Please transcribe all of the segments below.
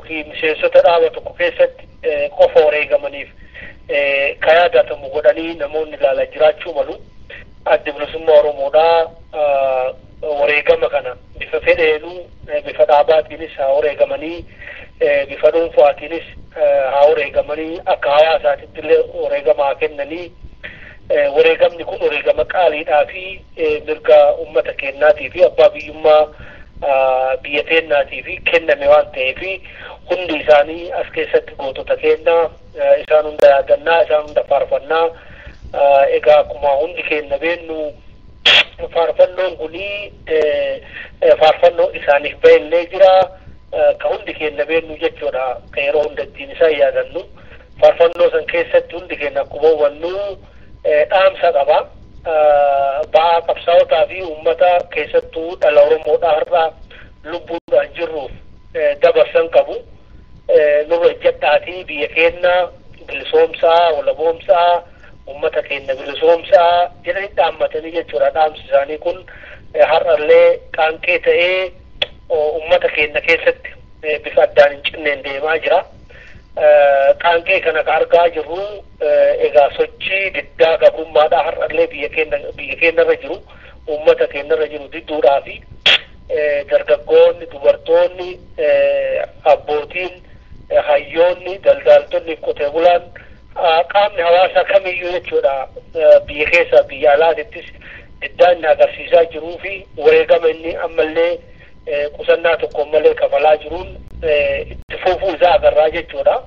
Yookiin miseensota dhaaba tokko keessatti qofa wareegamaniif ka yaadatamu godhanii namoonni ilaalan jiraachuu malu. Addi Bilisummaa Oromoodhaa wareegama kana bifa fedheenuu, bifa dhaabaatiinis haa wareegamanii, bifa dhuunfaatiinis haa wareegamanii, akka hawaasaatitti illee wareegama haa kennanii, wareegamni kun wareegama qaaliidhaa fi mirga uummata kennaatii fi abbaa biyyummaa biyya teennaatii fi kenname waan ta'eef, hundi isaanii as keessatti gootota kennaa, isaan hunda yaadannaa, isaan hunda faarfannaa. Egaa akkuma hundi kenna beennu, faarfannoon kunii faarfannoo isaaniif ba'ellee jira, ka hundi kenna beennu jechuudha, ka yeroo hunda ittiin isaan yaadannu. Faarfannoo san keessatti hundi kenna akkuma hubannu dhaamsa qaba. Ba'aa qabsaa'otaa fi uummata, keessattuu dhala Oromoodhaa har'a lubbuudhaan jirruuf dabarsan qabu. Nurra ejjadhaatii biyya keenya bilisoomsaa, walaboomsaa, uummata keenya bilisoomsaa jedhanii dhaammatanii jechuudha. Dhaamsi isaanii kun har'allee qaanqee ta'ee uummata keenya keessatti bifa addaan hin cinneen deemaa jira. Qaanqee kana ka argaa jirru egaa sochii diddaa gabrummaadhaa har'allee biyya keenyarra jiru, uummata keenyarra jiru didduudhaa fi dargaggoonni, dubartoonni, abbootiin, hayyoonni, daldaaltonni, qotee bulaan, qaamni hawaasaa kamiyyuu jechuudha, biyya keessaa biyya alaatittis diddaa inni agarsiisaa jiruu fi wareegama inni ammallee qusannaa tokko malee kafalaa jiruun itti fufuu isaa agarraa jechuudha.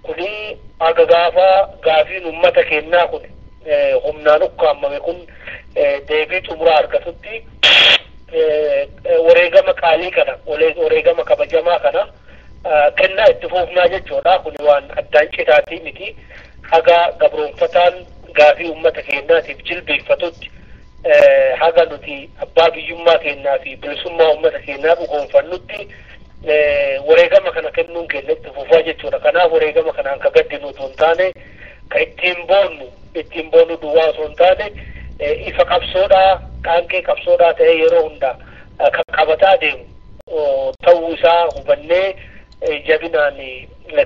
Kuni haga gaafa gaafiin uummata keenyaa kun humnaan ukkaamame kun deebii xumuraa argatutti wareegama qaalii kana, wareegama kabajamaa kana kennaa itti fufnaa jechuudha. Kuni waan addaan citaatii miti. Haga gabroonfataan gaafii uummata keenyaatiif jilbeeffatutti, haga nuti abbaa biyyummaa keenyaa fi bilisummaa uummata keenyaa dhugoonfannutti wareegama kana kennuun keenya itti fufaa jechuudha. Kanaaf wareegama kanaan ka gaddinu otoo hin taane, ka ittiin boonnu duwwaa osoo hin taane, ifa qabsoodhaa, qaanqee qabsoodhaa ta'ee yeroo hunda kan qabataa deemu ta'uu isaa hubannee jabinaan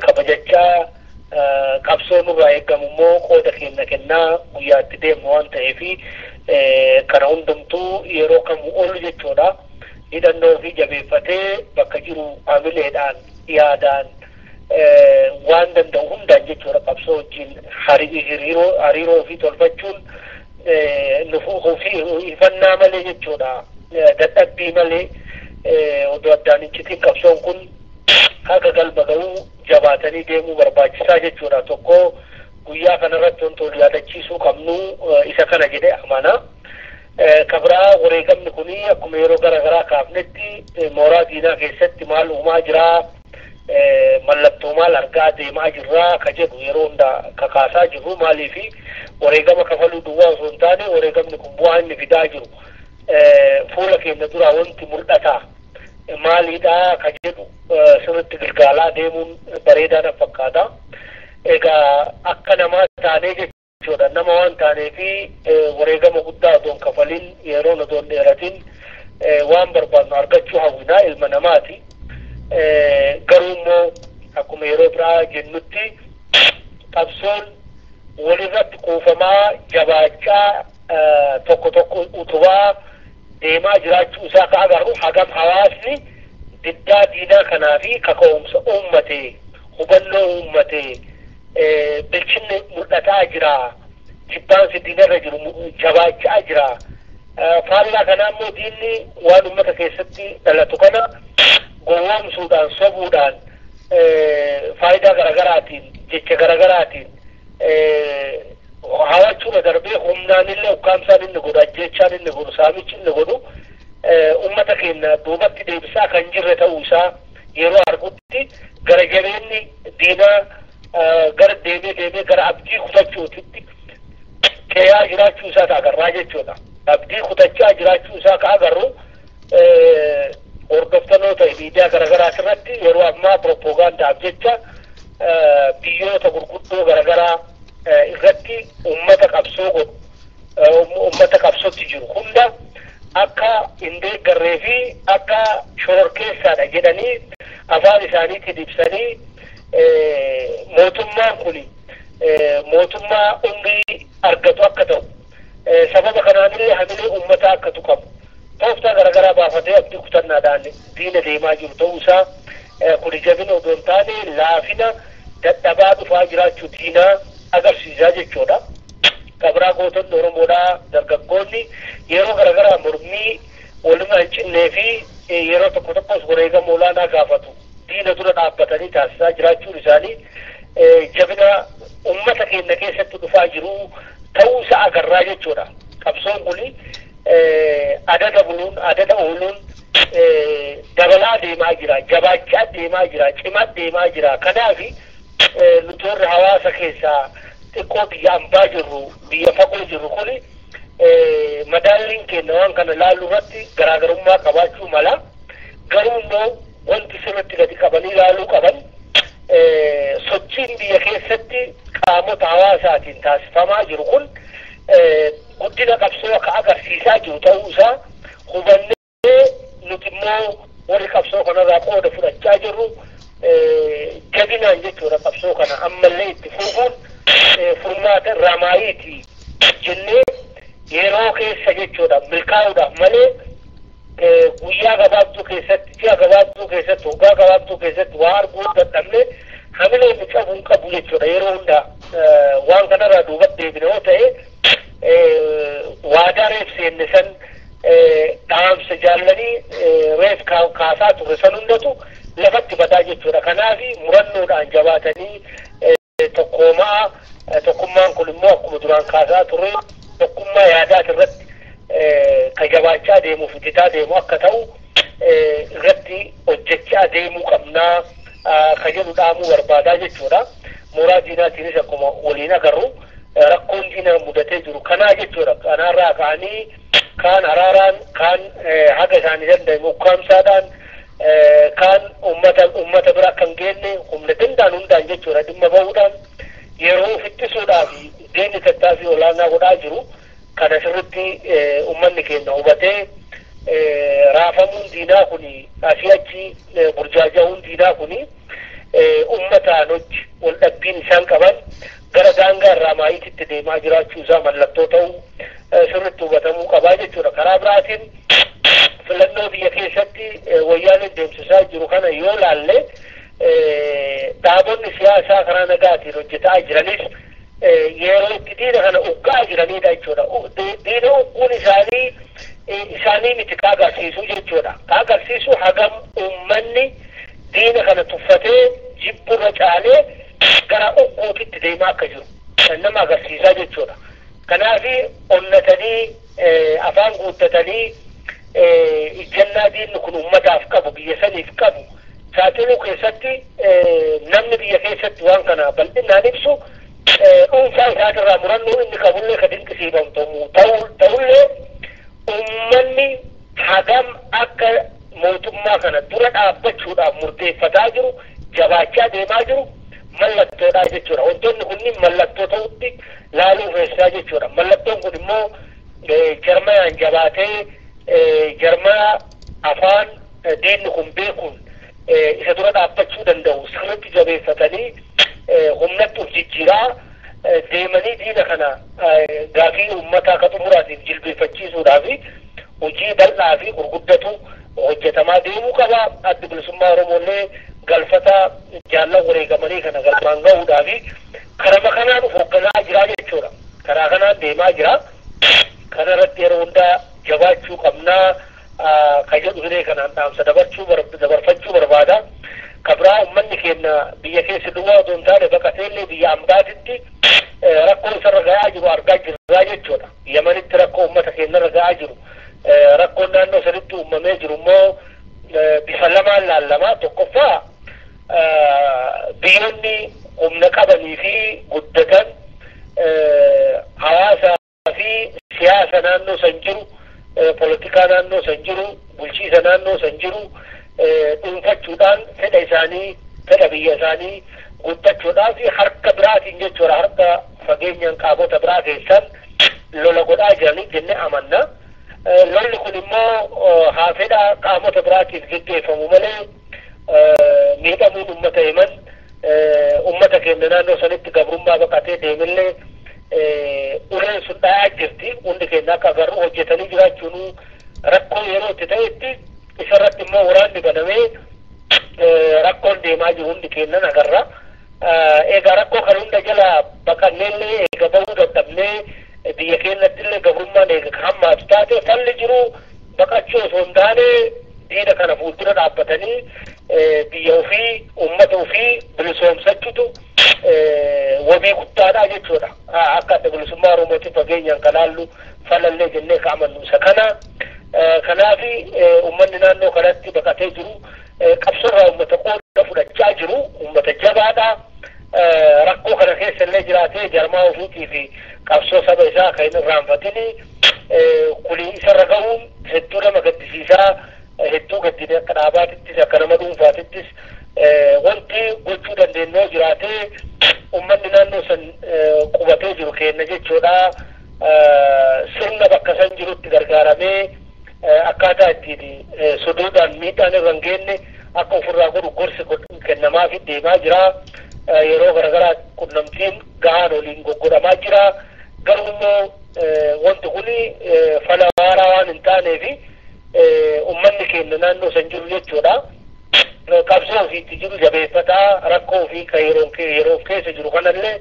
kabajachaa, qabsoo nurraa eeggamu immoo qooda keenya kennaa guyyaatti deemu waan ta'eefi, kana hundumtuu yeroo kamuu ol jechuudha. Hidhannoo fi jabeeffatee bakka jiru hamileedhaan, yaadaan, waan danda'u hundaan jechuudha qabsoo wajjin hariiroo fi tolfachuun ifannaa malee jechuudha, dadhabbii malee, odoo addaan hin citin qabsoon kun haga galma ga'uu jabaatanii deemuu barbaachisaa jechuudha. Tokko guyyaa kanarratti wantoota yaadachiisuu qabnu isa kana jedhee amana. Kabraa wareegamni kuni akkuma yeroo gara garaa kaafnetti mooraa diinaa keessatti maal uumaa jiraa, mallattoo maal argaa deemaa jirraa ka jedhu yeroo hunda kakaasaa jirru. Maaliifi wareegama kafaluu duwwaa osoo hin taane, wareegamni kun bu'aa inni fidaa jiru fuula keenya duraa wanti mul'ata maaliidha ka jedhu sirritti gilgaalaa deemuun bareedaa na fakkaata. Egaa akka namaa taanee jechuudha, nama waan taaneefi wareegama guddaa otoo hin kafalin, yeroon otoo hin dheeratin waan barbaadnu argachuu hawwinaa, ilma namaati. Garuu immoo akkuma yeroo biraa jennutti, qabsoon walirratti kuufamaa jabaachaa, tokko tokko utubaa deemaa jiraachuu isaa ka agarru hagam hawaasni diddaa diinaa kanaa fi kaka'umsa uummate, hubannoo uummate, bilchinni mul'ataa jira, jibbaansi diinarra jiru jabaachaa jira. Faallaa kanaa immoo diinni waan uummata keessatti dhalatu kana gowwoomsuudhaan, sobuudhaan, faayidaa garagaraatiin, jecha garagaraatiin hawachuudha darbee humnaan illee ukkaamsaan inni godhu, ajjeechaan inni godhu, saamichi inni godhu ummata keenya duubatti deebisaa kan jirre ta'uu isaa yeroo argutti, gara jabeenni diinaa gara deemee deemee gara abdii kutachuutitti ce'aa jiraachuu isaa agarraa jechuudha. Abdii kutachaa jiraachuu isaa ka agarru hordoftanoota miidiyaa garaagaraa irratti yeroo ammaa propoogaandaaf jecha biyyoota gurguddoo garaagaraa irratti ummata qabsoo godhu, ummata qabsootti jiru hunda akka hin deeggarree fi akka shororkeessaadha jedhanii Afaan isaaniitiin ibsanii mootummaan kun mootummaa umrii argatu akka ta'u, sababa kanaanillee hamilee uummataa akka tuqamu tooftaa garaagaraa baafatee abdii kutannaadhaan diina deemaa jiru ta'uu isaa, kun jabina odoo hin taane laafina dadhabaa dhufaa jiraachuu diinaa agarsiisaa jechuudha. Kabraa gootonni Oromoodhaa dargaggoonni yeroo garaagaraa mormii walirraa hin cinnee fi yeroo tokko tokkos wareegama olaanaa gaafatu diina dura dhaabbatanii taasisaa jiraachuun isaanii jabina uummata keenya keessatti dhufaa jiru ta'uu isaa agarraa jechuudha. Qabsoon kuni adada buluun adada ooluun dabalaa deemaa jira, jabaachaa deemaa jira, cimaa deemaa jira. Kanaaf nuti warri hawaasa keessaa xiqqoo biyya ambaa jirru, biyya fagoo jirru kuni madaalliin keenya waan kana laallu irratti garaagarummaa qabaachuu mala. Garuu immoo wanti sirriitti gadi qabanii laaluu qaban sochiin biyya keessatti qaamota hawaasaatiin taasifamaa jiru kun guddina qabsoo akka agarsiisaa jiru ta'uu isaa hubannee, nuti immoo warri qabsoo kanarraa qooda fudhachaa jirru jabinaan jechuudha qabsoo kana ammallee itti fufuun furmaata irraa maayiiti jennee yeroo keessa jechuudha milkaa'uudhaaf malee guyyaa gabaabduu keessatti, ji'a gabaabduu keessatti, waggaa gabaabduu keessatti waa arguu dadhabne hamilee nu cabuu hin qabu jechuudha. Yeroo hundaa waan kanarraa duubatti deebine yoo ta'e, waadaa reef seenne san, dhaamsa jaallanii reef kaasaa ture san hundatu lafatti badaa jechuudha. Kanaaf murannoodhaan jabaatanii tokkoomaa, tokkummaan kun immoo akkuma duraan kaasaa turre tokkummaa yaadaati irratti ka jabaachaa deemuuf hojjetaa deemu akka ta'u irratti hojjechaa deemuu qabnaa ka jedhu dhaamuu barbaadaa jechuudha. Mooraa diinaatiinis akkuma waliin agarru rakkoon diinaa mudatee jiru kanaa jechuudha. Kanaarraa ka'anii kaan araaraan, kaan haga isaanii danda'e ukkaamsaadhaan, kaan ummata bira akka hin geenne humna danda'an hundaan jechuudha dhimma bahuudhaan yeroo of ittisuudhaaf diinni tattaaffii olaanaa godhaa jiru. Kana sirriitti uummanni keenya hubatee, raafamuun diinaa kuni, asii achi burjaaja'uun diinaa kuni, uummataan hojii wal dhabbiin isaan qaban gara daangaa irraa maayiititti deemaa jiraachuu isaa mallattoo ta'uu sirriitti hubatamuu qabaa jechuudha. Karaa biraatiin filannoo biyya keessatti wayyaaneen deemsisaa jiru kana yoo laalle, dhaabonni siyaasaa karaa nagaatiin hojjetaa jiranis yeroo itti diina kana uggaa jiranidha jechuudha. Diina ugguun isaanii miti ka agarsiisu jechuudha. Ka agarsiisu hagam uummanni diina kana tuffatee jibburra caalee gara ugguutitti deemaa akka jiru nama agarsiisaa jechuudha. Kanaaf onnatanii afaan guuttatanii ijjannaa diinni kun uummataaf qabu, biyya saniif qabu saaxiluu keessatti namni biyya keessatti waan kana bal'inaan ibsu dhuunfaa isaatirraa murannoo inni qabullee ka dinqisiifamtu ta'ullee, uummanni hagam akka mootummaa kana dura dhaabbachuudhaaf murteeffataa jiru, jabaachaa deemaa jiru mallattoodha jechuudha. Wantoonni kunniin mallattoo ta'utti laaluu feessisaa jechuudha. Mallattoon kun immoo jarmayaan jabaatee jarmaya afaan diinni kun beekuun isa dura dhaabbachuu danda'u sirriitti jabeeffatanii humnatti of jijjiiraa deemanii diina kana gaafii uummataa akka xumuraatiif jilbeeffachiisuudhaaf hojii bal'aa fi gurguddatu hojjetamaa deemuu qaba. Addi Bilisummaa Oromoollee galfata jaallan wareegamanii kana galmaan gahuudhaaf karama kanaan of hoogganaa jira jechuudha. Karaa kanaan deemaa jira. Kana irratti yeroo hundaa jabaachuu qabnaa ka jedhu hiree kanaan dhaamsa dabarfachuu barbaada. Kabraa uummanni keenya biyya keessa duwwaa otoo hin taane baqateellee biyya ambaatitti rakkoo isarra gahaa jiru argaa jirraa jechuudha. Yamanitti rakkoo uummata keenyarra gahaa jiru. Rakkoon naannoo sanitti uumamee jiru immoo bifa lamaan laallama. Tokkoffaa, biyyoonni humna qabanii fi guddatan hawaasaa fi siyaasa naannoo san jiru, poolitikaa naannoo san jiru, bulchiisa naannoo san jiru dhuunfachuudhaan fedha isaanii, fedha biyya isaanii guuttachuudhaaf harka biraatiin jechuudha, harka fageenyaan qaamota biraa keessan lola godhaa jiranii jennee amanna. Lolli kun immoo haa fedha qaamota biraatiif geggeeffamu malee Miidhamuun uummata Yemen, uummata keenya naannoo sanitti gabrummaa baqatee deemillee uleen sun dha'aa jirti. Hundi keenya akka agarru hojjetanii jiraachuun rakkoo yeroo itti ta'etti isarratti immoo waraanni banamee rakkoon deemaa jiru hundi keenya agarra. Egaa rakkoo kan hunda jala baqanneellee eega bahuu dadhabnee biyya keenyatti illee gabrummaan eega hammaatu taate, falli jiru baqachuu osoo hin taane diina kana fuuldura dhaabbatanii biyya ofii, uummata ofii bilisoomsachuutu wabii guddaadha jechuudha. Akka Adda Bilisummaa Oromootti fageenyaan kan laallu falallee jennee ka amannu isa kana. Kanaafi uummanni naannoo kanatti baqatee jiru qabsoorraa uummata qooda fudhachaa jiru, uummata jabaadha. Rakkoo kana keessa illee jiraatee jarmaa ofiitii fi qabsoo saba isaa kan hin irraanfatini kuni isarra ga'uun hedduu nama gaddisiisaa, hedduu gaddine akka dhaabaatittis akka nama dhuunfaatittis. Wanti gochuu dandeenyu jiraatee uummanni naannoo san qubatee jiru kenna jechuudha. Sirna bakka san jirutti gargaaramee akkaataa ittiin soduudhaan miidhaan irra hin geenye akka ofirraa godhu gorsi kennamaaf deemaa jira. Yeroo garaagaraa qunnamtiin gahaan waliin goggodhamaa jira. Garuu immoo wanti kun fala waaraa waan hin taaneef uummanni keenya naannoo san jiru jechuudha. Qabsoo ofiitti jiru jabeeffataa, rakkoo ofii kan yeroo keessa jiru kanallee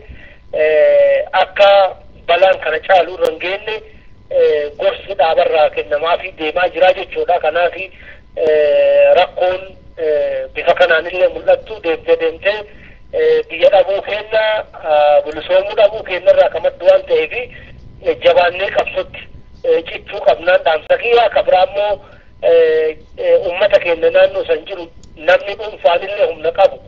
akka balaan kana caalu irra hin geenye gorsi dhaabarraa kennamaafii deemaa jira jechuudha. Kanaaf rakkoon bifa kanaanillee mul'attu deemtee deemtee biyya dhabuu keenya, bilisoomuu dhabuu keenyarraa kan maddu waan ta'eef jabaannee qabsootti cichuu qabnaan dhaamsa kiyya. Ka biraa immoo uummata keenya naannoo san jiru, namni dhuunfaanillee humna qabu,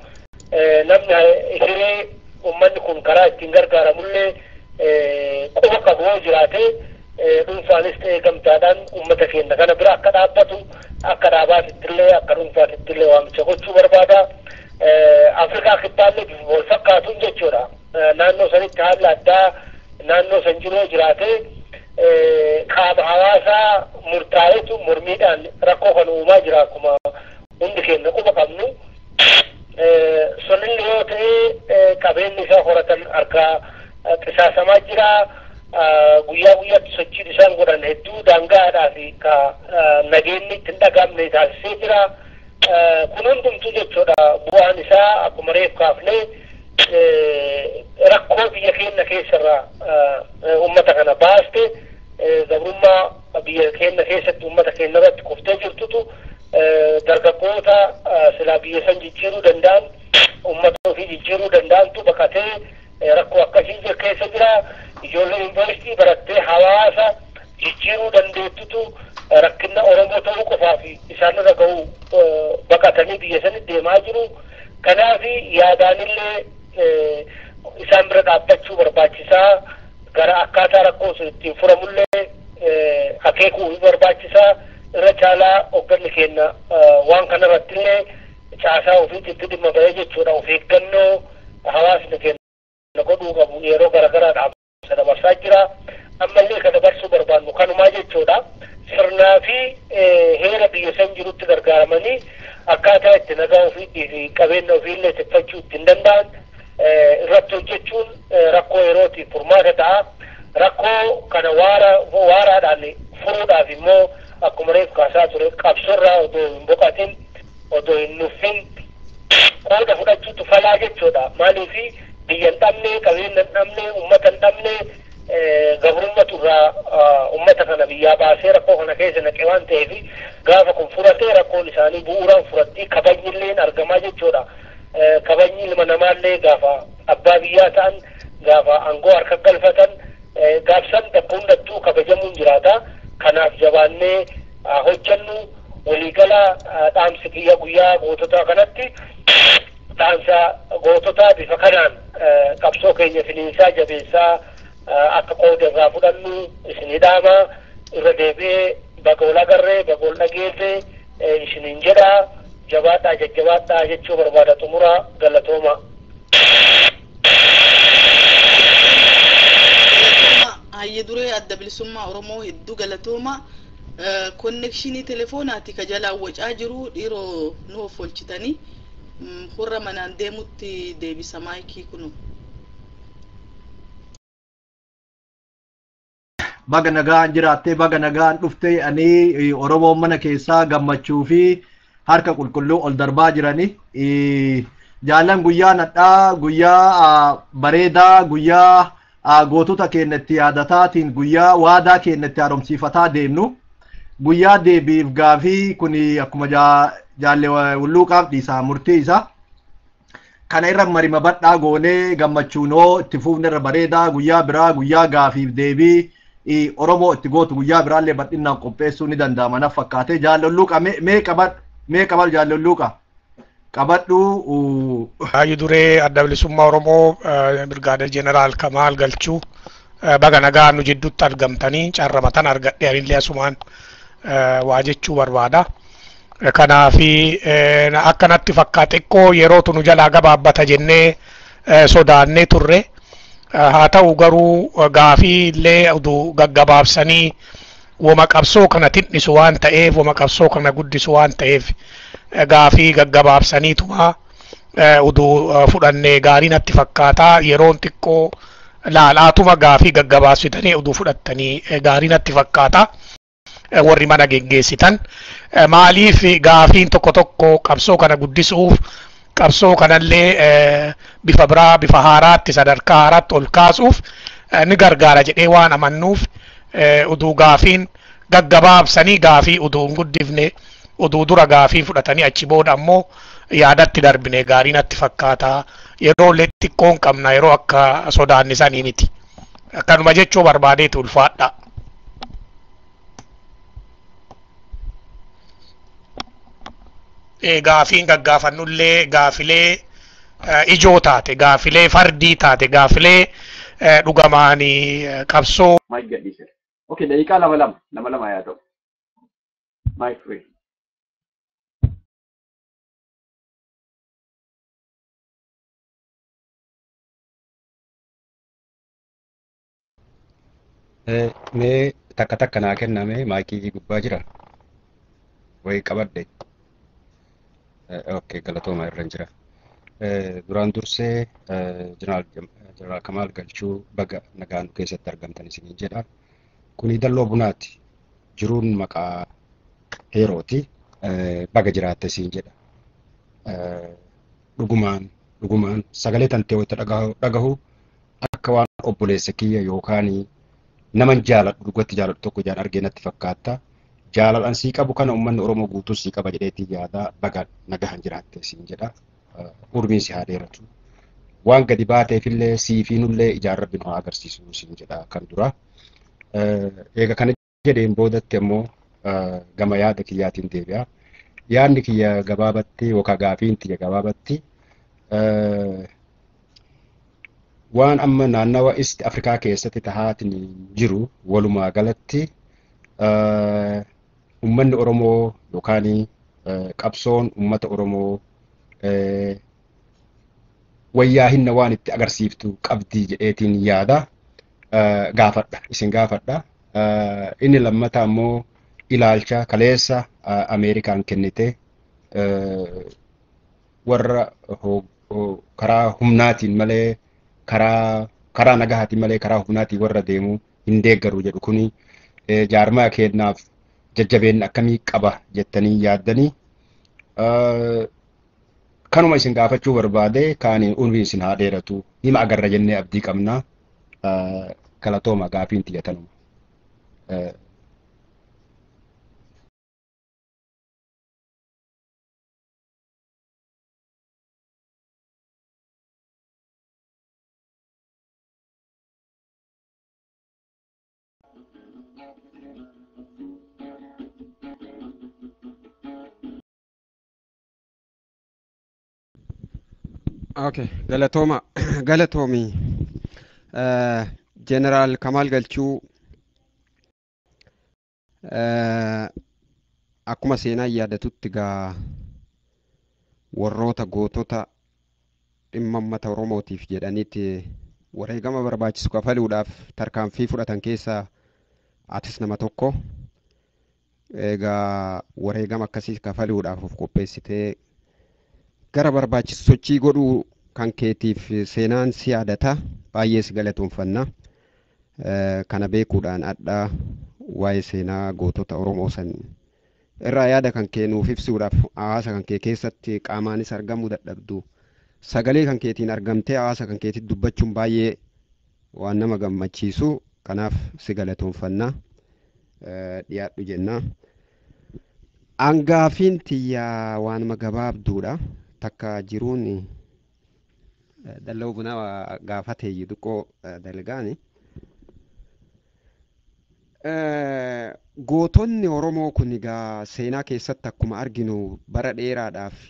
namni hiree uummanni kun karaa ittiin gargaaramullee quba qabu yoo jiraate, dhuunfaanis ta'ee gamtaadhaan uummata keenya kana bira akka dhaabbatu akka dhaabaatittillee akka dhuunfaatittillee waamicha gochuu barbaada. Afrikaa Kibbaallee bifa wal fakkaatuun jechuudha. Naannoo sanitti haalli addaa naannoo san jiru yoo jiraate, qaama hawaasaa murtaa'etu mormiidhaan rakkoo kan uumaa jira akkuma hundi keenya quba qabnu. Sunillee yoo ta'e qabeenyi isaa horatan harkaa qisaasamaa jira. Guyyaa guyyaatti sochiin isaan godhan hedduu daangaadhaa fi ka nageenyi itti hin dhagahamne taasisee jira. Kun hundumtuu jechuudha bu'aan isaa akkuma reef kaafnee rakkoo biyya keenya keessarraa uummata kana baaste, gabrummaa biyya keenya keessatti uummata keenya irratti kuftee jirtutu dargaggoota silaa biyya san jijjiiruu danda'an, uummata ofii jijjiiruu danda'antu baqatee rakkoo akkasii keessa jira. Ijoollee yuunivarsiitii barattee hawaasa jijjiiruu dandeettutu rakkina Oromoo ta'uu qofaaf isaanirra ga'u baqatanii biyya sanitti deemaa jiru. Kanaaf yaadaanillee isaan bira dhaabbachuu barbaachisaa, gara akkaataa rakkoo sun ittiin furamullee akeekuu barbaachisaa. Irra caalaa hoogganni keenya waan kanarrattillee caasaa ofiitti itti dhimma ba'ee jechuudha. Of eeggannoo hawaasni keenya godhuu qabu yeroo garaagaraa dhaamsa dabarsaa jira. Ammallee kan dabarsuu barbaannu kanumaa jechuudha. Sirnaa fi heera biyya san jirutti gargaaramanii akkaataa itti nagaa ofiitii fi qabeenya ofiillee tikfachuu ittiin danda'an irratti hojjechuun rakkoo yerootiif furmaata ta'a. Rakkoo kana waaraadhaan furuudhaaf immoo akkuma reef kaasaa ture qabsoorraa otoo hin boqotin, otoo hin nuffin qooda fudhachuutu falaa jechuudha. Maaliif biyya hin dhabne, qabeenya hin dhabne, uummata hin dhabne, gabrummatu irraa uummata kana biyyaa baasee rakkoo kana keessa naqe waan ta'eef gaafa kun furatee rakkoon isaanii bu'uuraan furattii kabajnillee argamaa jechuudha. Kabajni ilma namaallee gaafa abbaa biyyaa ta'an, gaafa aangoo harka galfatan, gaafsan bakka hundattuu kabajamuun jiraata. Kanaaf jabaannee hojjennu. Waliigala dhaamsi kiyya guyyaa goototaa kanatti dhaamsa goototaa bifa kanaan qabsoo keenya finiinsaa jabeessaa akka qooda irraa fudhannu isinii dhaama. Irra deebi'ee baga wal agarree, baga wal dhageesse isiniin jedha. Jabaadhaa, jajjabaadhaa jechuu barbaada. Xumura, galatooma. Hayya duree Adda Bilisummaa Oromoo, hedduu galatooma. Connection telefoonaati ka jalaa wacaa jiru, dhiiroo nu of oolchitanii. Warra manaan deemutti deebisa maayikii kunu. Baga nagaan jiraattee, baga nagaan dhuftee. Ani Oromoon mana keessaa gammachuu fi harka qulqulluu ol darbaa jirani. Jaalan, guyyaa nadhaa guyyaa bareedaa, guyyaa gootota keenya itti yaadataatiin, guyyaa waadaa keenya itti haaromsiifataa deemnu, guyyaa deebiif gaafii kun akkuma jaalle Hulluuqaaf dhiisaa murtii isaa. Kana irra marima badhaa goonee gammachuunoo itti fuufne irra bareedaa. Guyyaa biraa, guyyaa gaafiif deebii Oromoo itti gootu, guyyaa biraallee bal'inaan qopheessuu ni danda'ama naf fakkaate. Jaalle Hulluuqa, mee qabadhu, mee qabadhu. Jaalle Hulluuqa, qabadhu. Haayyu duree Adda Bilisummaa Oromoo Birgaadeer Jeneraal Kamaal Galchuu, baga nagaa nu jidduutti argamtanii. Carramatan argadhe anillee asumaan waa jechuu barbaada. Kanaafi akkanatti fakkaate xiqqoo yerootu nu jalaa gabaabbata jennee sodaannee turre. Haa ta'u garuu gaafii illee oduu gaggabaabsanii wama qabsoo kana xinnisu waan ta'eef, wama qabsoo kana guddisu waan ta'eef, gaafii gaggabaabsaniituma uduu fudhannee gaarii natti fakkaata. Yeroon xiqqoo laalaatuma gaafii gaggabaabsitanii uduu fudhattanii gaarii natti fakkaata. Warri mana geggeessitan maaliif gaafiin tokko tokko qabsoo kana guddisuuf, qabsoo kanallee bifa biraa, bifa haaraatti, sadarkaa haaraatti ol kaasuuf ni gargaara jedhee waan amannuuf, uduu gaafiin gaggabaabsanii gaafii uduu hin guddifne, uduu dura gaafii fudhatanii achi booda ammoo yaadatti darbine gaarii natti fakkaata. Yeroo illee xiqqoon qabna, yeroo akka sodaannisanii miti. Akkanuma jechuu barbaadeetu, ulfaadha. Gaafiin gaggaafannullee gaafilee ijoo taate, gaafilee fardii taate, gaafilee dhugamaanii qabsoo. Mic gadhiise. Okay, daqiiqaa lama lama lama lama yaa ta'u. Mic free. Mee takka takka naa kenname, maayikii gubbaa jira. Wayi qabadhe. Okay, galatooma, irra jira. Duraan dursee Jeneraal Kamaal Galchuu, baga nagaan keessatti argamtan isiniin jedha. Kuni dalloo bunaati. Jiruun maqaa heerooti. Baga jiraatte isiin jedha. Dhugumaan dhugumaan sagalee tantee wayita dhagahu akka waan obboleessa kiyya yookaan naman jaaladhu, dhugatti jaaladhu tokko ijaan argee natti fakkaata. Jaalalaan sii qabu kana uummanni Oromoo guutuu sii qaba jedheetii yaada. Baga nagahan jiraatte siin jedha. Urmiin si haa dheeratu. Waan gadi baateefillee siifiinullee ijaan rabbi nu haa agarsiisu siin jedha kan dura. Eega kana jedheen boodatti ammoo gama yaada kiyyaatiin deebi'a. Yaadni kiyya gabaabatti yookaan gaafiin tiyya gabaabatti waan amma naannawa East Afrikaa keessatti tahaatiin jiru, walumaa galatti uummanni Oromoo yookaan qabsoon uummata Oromoo wayyaa hinna waan itti agarsiiftu qabdii jedheetiin yaada gaafadha, isin gaafadha. Inni lammataa immoo ilaalcha kaleessa Ameerikaan kennite, warra karaa humnaatiin malee, karaa nagahaatiin malee karaa humnaatiin warra deemu hin deeggaru jedhu kuni jaarmaa kennaaf jajjabeenna akkamii qaba jettanii yaaddanii? Kanuma isin gaafachuu barbaade. Kaaniin umriin isin haa dheeratu, hima agarra jennee abdii qabna. Galatooma, gaafiin xiyyatanuma. Okay, galatooma, galatoomi. Jeneraal Kamaal Galchuu, akkuma seenaa yaadatutti gaa warroota gootota dhimma uummata Oromootiif jedhaniitti wareegama barbaachisu kafaluudhaaf tarkaanfii fudhatan keessaa atis nama tokko. Egaa wareegama akkasii kafaluudhaaf of qopheessitee Gara barbaachisu sochii godhuu kan keetiif seenaan si yaadata, baay'ee si galatoonfanna. Kana beekuudhaan adhaa waa'ee seenaa gootota Oromoo san irraa yaada kan kee nuuf ibsuudhaaf hawaasa kan kee keessatti qaamaanis argamuu dadhabdu, sagalee kan keetiin argamtee hawaasa kan keetitti dubbachuun baay'ee waan nama gammachiisu. Kanaaf si galatoonfanna, dhiyaadhu jenna. Angaafiin tiyyaa waanuma gabaabduudha. Takka jiruun dalloo bunaa gaafatee xiqqoo dalgaani. Gootonni Oromoo kun egaa seenaa keessatti akkuma arginu bara dheeraadhaaf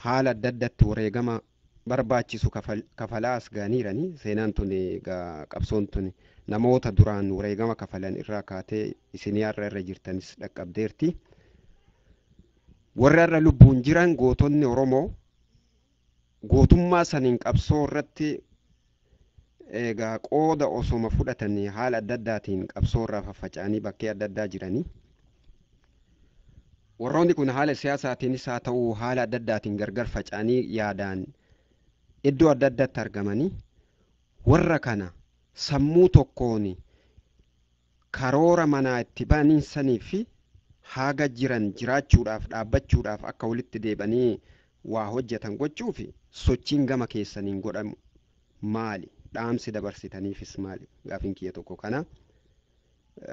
haala adda addaatti wareegama barbaachisu kafalaa as ga'aniirani. Seenaan tun egaa qabsoon tun namoota duraan wareegama kafalan irraa kaatee isinii har'a irra jirtanis dhaqqabdeerti. Warri har'a lubbuun jiran gootonni Oromoo gootummaa saniin qabsoo irratti egaa qooda osoma fudhatanii haala adda addaatiin qabsoo irraa faffaca'anii bakkee adda addaa jiranii. Warroonni kun haala siyaasaatiinis haa ta'u haala adda addaatiin gargar faca'anii yaadaan iddoo adda addaatti argamanii, warra kana sammuu tokkoon karoora manaa itti baniinsanii fi haga jiran jiraachuudhaaf dhaabbachuudhaaf akka walitti deebanii waa hojjetan gochuuf sochiin gama keessaniin godhamu maali? Dhaamsi dabarsitaniifis maali? Gaafiin kiyya tokko kana.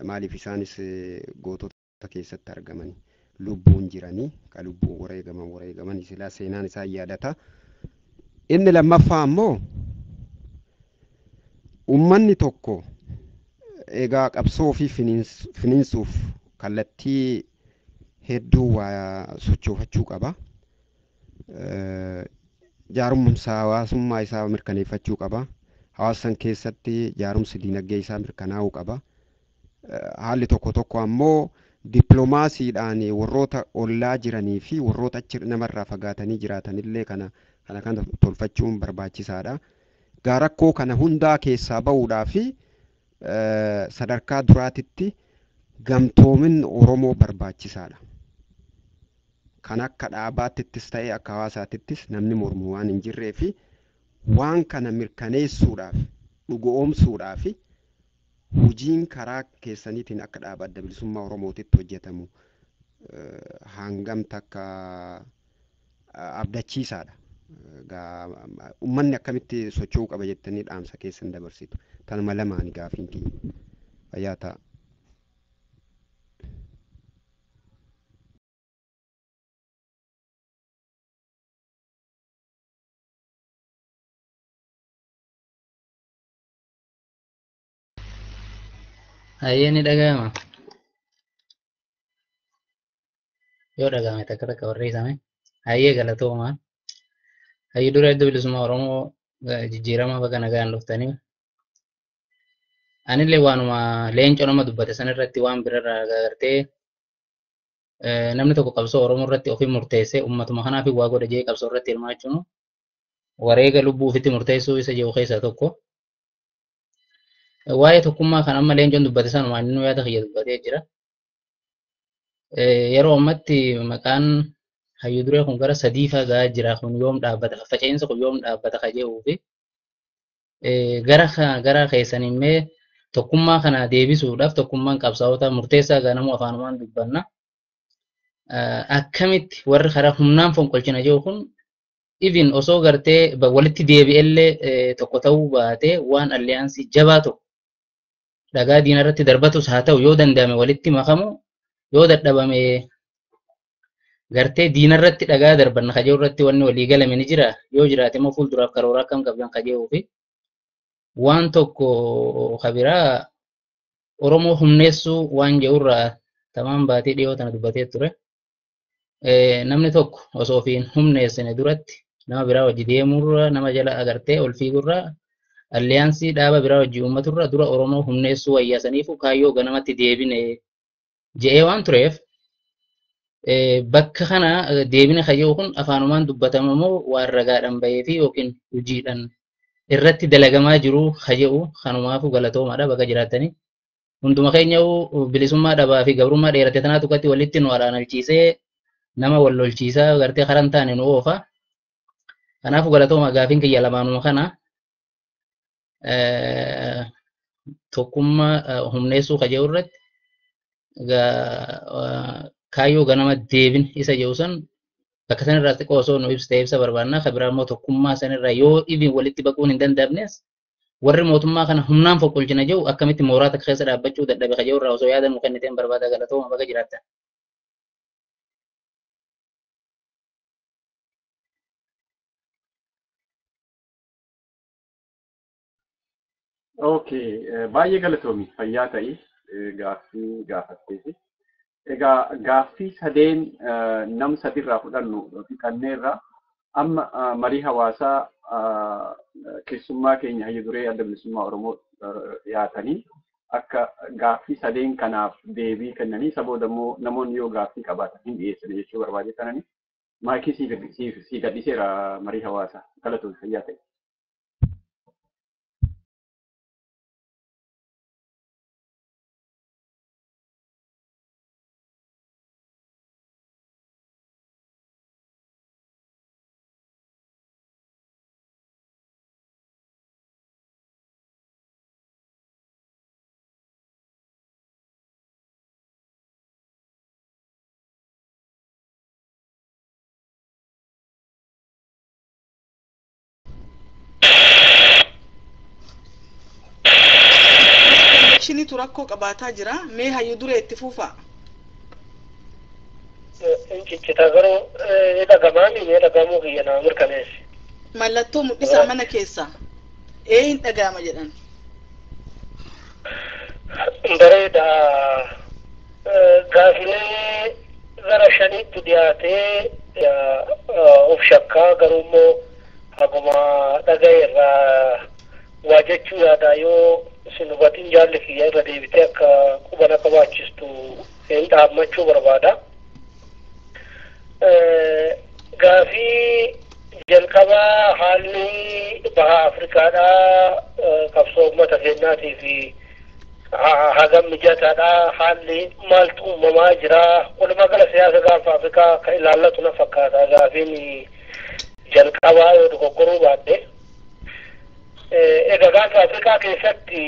Maaliif isaanis gootota keessatti argamanii lubbuun jiranii ka lubbuun wareegaman silaa seenaan isaan yaadata. Inni lammaffaa ammoo uummanni tokko egaa qabsoo ofii finiinsuuf kallattii hedduu waa sochoofachuu qaba. Jaarumsa hawaasummaa isaa mirkaneeffachuu qaba. Hawaasa san keessatti jaarumsi diinagdee isaa mirkanaa'uu qaba. Haalli tokko tokko ammoo dippiloomaasiidhaan warroota ollaa jiranii fi warroota achi namarraa fagaatanii jiraatanillee kana tolfachuun barbaachisaadha. Gaa rakkoo kana hundaa keessaa ba'uudhaa fi sadarkaa duraatitti gamtoomin Oromoo barbaachisaadha. Kan akka dhaabaatittis ta'e akka hawaasaatittis namni mormu waan hin jirree fi waan kana mirkaneessuudhaaf dhugoomsuudhaaf hojiin karaa keessaniitiin akka dhaaba Adda Bilisummaa Oromootitti hojjetamu hangam takka abdachiisaadha. Uummanni akkamitti socho'uu qaba jettanii dhaamsa keessan dabarsitu? Tanuma lamaan gaafiin kiyya. Fayyaa ta'a. Hayyee, ni dhaga'ama. Yoo dhaga'ame takka takka barreessame. Hayyee, galatoomaa. Hayyee dura Adda Bilisummaa Oromoo jijjiirama baga nagaan dhuftanii. Anillee waanuma leencoo nama dubbate sanirratti waan birarraa agartee namni tokko qabsoo Oromoo irratti ofii murteessee uummatuma kanaaf waa godha jee qabsoo irratti hirmaachuun wareega lubbuu ofitti murteessuu isa jiru keessaa tokko. Waa'ee tokkummaa kan amma leencoon dubbate sanuma inni yaada kiyya dubbatee jira. Yeroo ammatti maqaan hayyuu duree kun gara sadii fa'aa gahaa jira, kun yoom dhaabbata, faffaca'insa kun yoom dhaabbata ka jedhuu fi gara keessan immoo tokkummaa kana deebisuudhaaf tokkummaan qabsaa'ota murteessaa ganamuu afaanumaan dubbanna. Akkamitti warri karaa humnaan fonqolchina jiru kun even osoo gartee walitti deebi'ellee tokko ta'uu baatee waan alliyaansii jabaa tokko dhagaa diina irratti darbatus haa ta'u yoo danda'ame walitti makamu, yoo dadhabame gartee diina irratti dhagaa darbanna kaja'u irratti wanni walii galame ni jira. Yoo jiraate immoo fuulduraaf karoora akkam qabdan kaja'uu fi waan tokko kabiraa Oromoo humneessuu waan jedhurraa tamaan baatee dhiyoo tana dubbatee ture. Namni tokko osoo ofiin humneessine duratti nama biraa wajji deemurra, nama jala agartee ol fiigurra, alliyaansii dhaaba biraa wajji uummaturra dura Oromoo humneessuu wayyaasaniifu kaayyoo ganamatti deebine je'ee waan tureef, bakka kana deebine kayyoo kun afaanumaan dubbatama moo waan ragaadhaan bahee fi yookiin hojiidhaan irratti dalagamaa jiru kayyoo? Kanumaafu galatoomaadha, bakka jiraatanii. Hunduma keenya bilisummaa dhabaa fi gabrummaa dheerate tanaatu akkatti walitti nu alaanalchiisee nama wal lolchiisaa gartee karaa hin taane nu oofa. Kanaafuu galatooma gaafiin kiyya lamaanuma kana tokkummaa humneessuu kaja'u irratti kaayyoo ganama deebin isa jedhu san bakka sanirraa xiqqoo osoo nu ibsite ibsa barbaannaa. Kan biraa immoo tokkummaa sanirraa yoo dhibiin walitti baquun hin danda'amnes warri mootummaa kana humnaan foqqolchina jedhu akkamitti mooraa takka keessa dhaabbachuu dadhabe kaja'u irraa osoo yaada nuu kenniteen barbaada. Galatooma, baga jiraattan. Okay, baay'ee galatoomi, fayyaa ta'i gaaffii gaafatteefi. Egaa gaaffii sadeen nam sadirraa fudhannu fixanneerra. Amma marii hawaasaa keessummaa keenya hayya duree Adda Bilisummaa Oromoo dhiyaatanii akka gaaffii sadeen kanaaf deebii kennanii isa booda immoo namoonni yoo gaaffii qabaatan hin dhiyeessan jechuu barbaade kanani maayikii sii gadhiiseera marii hawaasaa. Galatoomi, fayyaa ta'e. Connectionitu rakkoo qabaataa jira. Mee hayyu duree itti fuufa. Ciccita garuu ni dhagamaami mee dhagamuu kiyya nama mirkaneessi. Mallattoo mul'isaa mana keessa. Ee, hin dhagama jedhan. Bareeda. Gaafilee gara shaniitti dhiyaatee of shakkaa garuu immoo haguma dhagaye irraa waa jechuu yaada. Yoo isin hubatiin jaalli kiyya irra deebitee akka qubana qabaachistu hin dhaammachuu barbaada. Gaafii jalqabaa haalli baha Afrikaadhaa qabsoo uummata keenyaatii fi hagam mijataadha, haalli maaltu uumamaa jira, walumaa gala siyaasa gaanfa Afrikaa kan ilaallatu na fakkaata gaafiin jalqabaa yoo dogoggoruu baadhe. Egaa gaanfa Afrikaa keessatti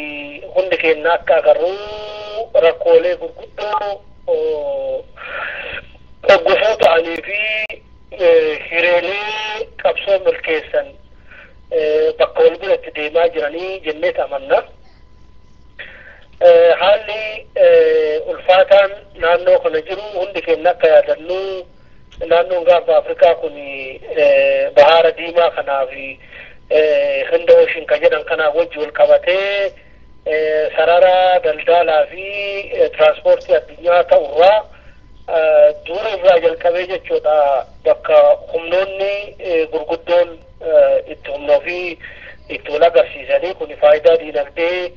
hundi keenya akka agarru rakkoolee gurguddoo gufuu ta'anii fi hireelee qabsoo milkeessan bakka wal biratti deemaa jiranii jennee amanna. Haalli ulfaataan naannoo kana jiru hundi keenya akka yaadannu naannoon gaanfa Afrikaa kun bahaara diimaa kanaa fi Hinda Ocean kan jedhan kanaa wajji wal qabatee sarara daldalaa fi tiraanspoortii addunyaa ta'urraa dura irraa jalqabee jechuudha bakka humnoonni gurguddoon itti humna ofii itti wal agarsiisanii kun faayidaa diinagdee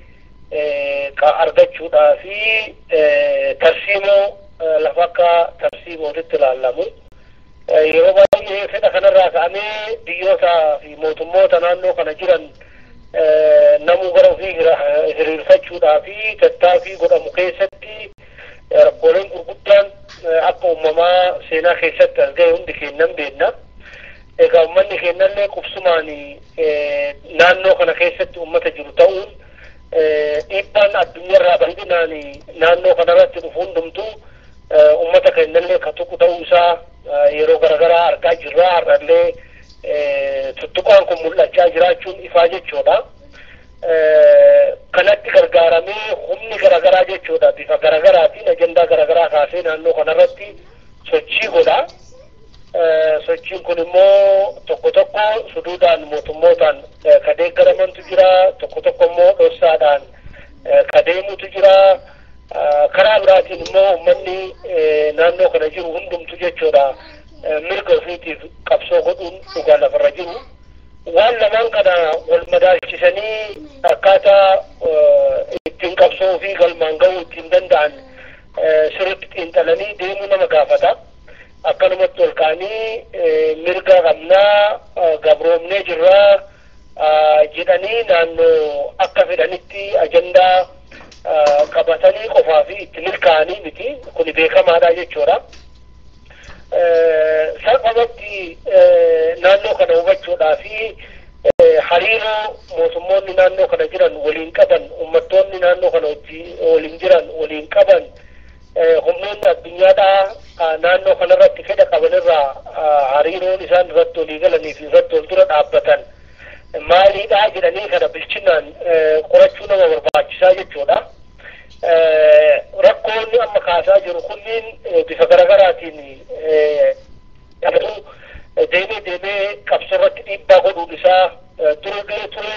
argachuudhaa fi tarsiimoo lafa akka tarsiimootitti ilaalamu. Yeroo baay'ee fedha kanarraa ka'amee biyyoota fi mootummoota naannoo kana jiran namuu gara ofii hiriirfachuudhaa fi tattaaffii godhamu keessatti rakkooleen gurguddaan akka uumamaa seenaa keessatti as ga'e hundi kennan beenna. Egaa uummanni kennallee qubsumaan naannoo kana keessatti uummata jiru ta'uun dhiibbaan addunyaarraa bal'inaan naannoo kanarratti dhufu hundumtuu uummata kennallee ka tuqu ta'uu isaa yeroo garaagaraa argaa jirra. Har'allee tuttuqaan kun mul'achaa jiraachuun ifaa jechuudha. Kanatti gargaaramee humni garaagaraa jechuudha bifa garaagaraatiin ajandaa garaagaraa kaasee naannoo kanarratti sochii godha. Sochiin kun immoo tokko tokko suduudhaan mootummootaan ka deeggaramantu jira, tokko tokko immoo dhoksaadhaan ka deemutu jira. Karaa biraatiin immoo uummanni naannoo kana jiru hundumtu jechuudha mirga ofiitiif qabsoo godhuun dhugaa lafarra jiru. Waan lamaan kana wal madaalchisanii akkaataa ittiin qabsoo ofii galmaan ga'uu ittiin danda'an sirriitti xiinxalanii deemuu nama gaafata. Akkanumatti ol ka'anii mirga qabnaa gabroomnee jirraa jedhanii naannoo akka fedhanitti ajandaa qabatanii qofaa fi itti milkaa'anii miti. Kuni beekamaadha jechuudha. Salphumatti naannoo kana hubachuudhaa fi hariiroo mootummoonni naannoo kana jiran waliin qaban, uummattoonni naannoo kana waliin jiran waliin qaban, humnoonni addunyaadhaa naannoo kanarratti fedha qabanirraa hariiroon isaan irratti walii galanii fi irratti wal dura dhaabbatan maaliidhaa jedhanii kana bilchinaan qorachuu nama barbaachisaa jechuudha. Rakkoonni amma kaasaa jiru kunniin bifa garagaraatiin deemee deemee qabsoo irratti dhiibbaa godhuun isaa durullee ture,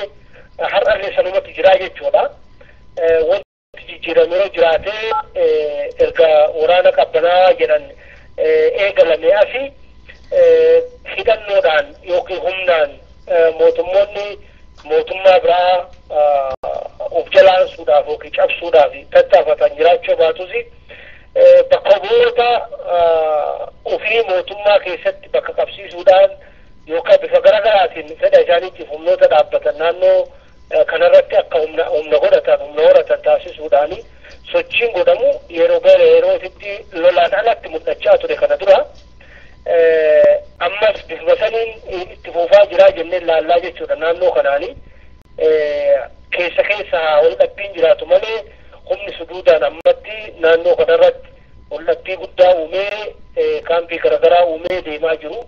har'allee sanumatti jiraa jechuudha. Wanti jijjiirame yeroo jiraatee erga waraana qabbanaa jedhan eegalame asi hidhannoodhaan yookiin humnaan mootummoonni mootummaa biraa of jalaansuudhaaf yookiin cabsuudhaaf tattaafatan jiraachuu baatus, bakka bu'oota ofii mootummaa keessatti bakka qabsiisuudhaan yookaan bifa garagaraatiin fedha isaaniitiif humnoota dhaabbatan naannoo kanarratti akka humna godhatan, humna horatan taasisuudhaan sochiin godhamu yeroo gara yerootitti lolaan alatti mul'achaa ture kana dura. Ammas bifuma saniin itti fufaa jiraa jennee laallaa jechuudha. Naannoo kanaani keessa keessa wal dhabbiin jiraatu malee humni suduudaan ammatti naannoo kanarratti wal dhabbii guddaa uumee, kaampii garaagaraa uumee deemaa jiru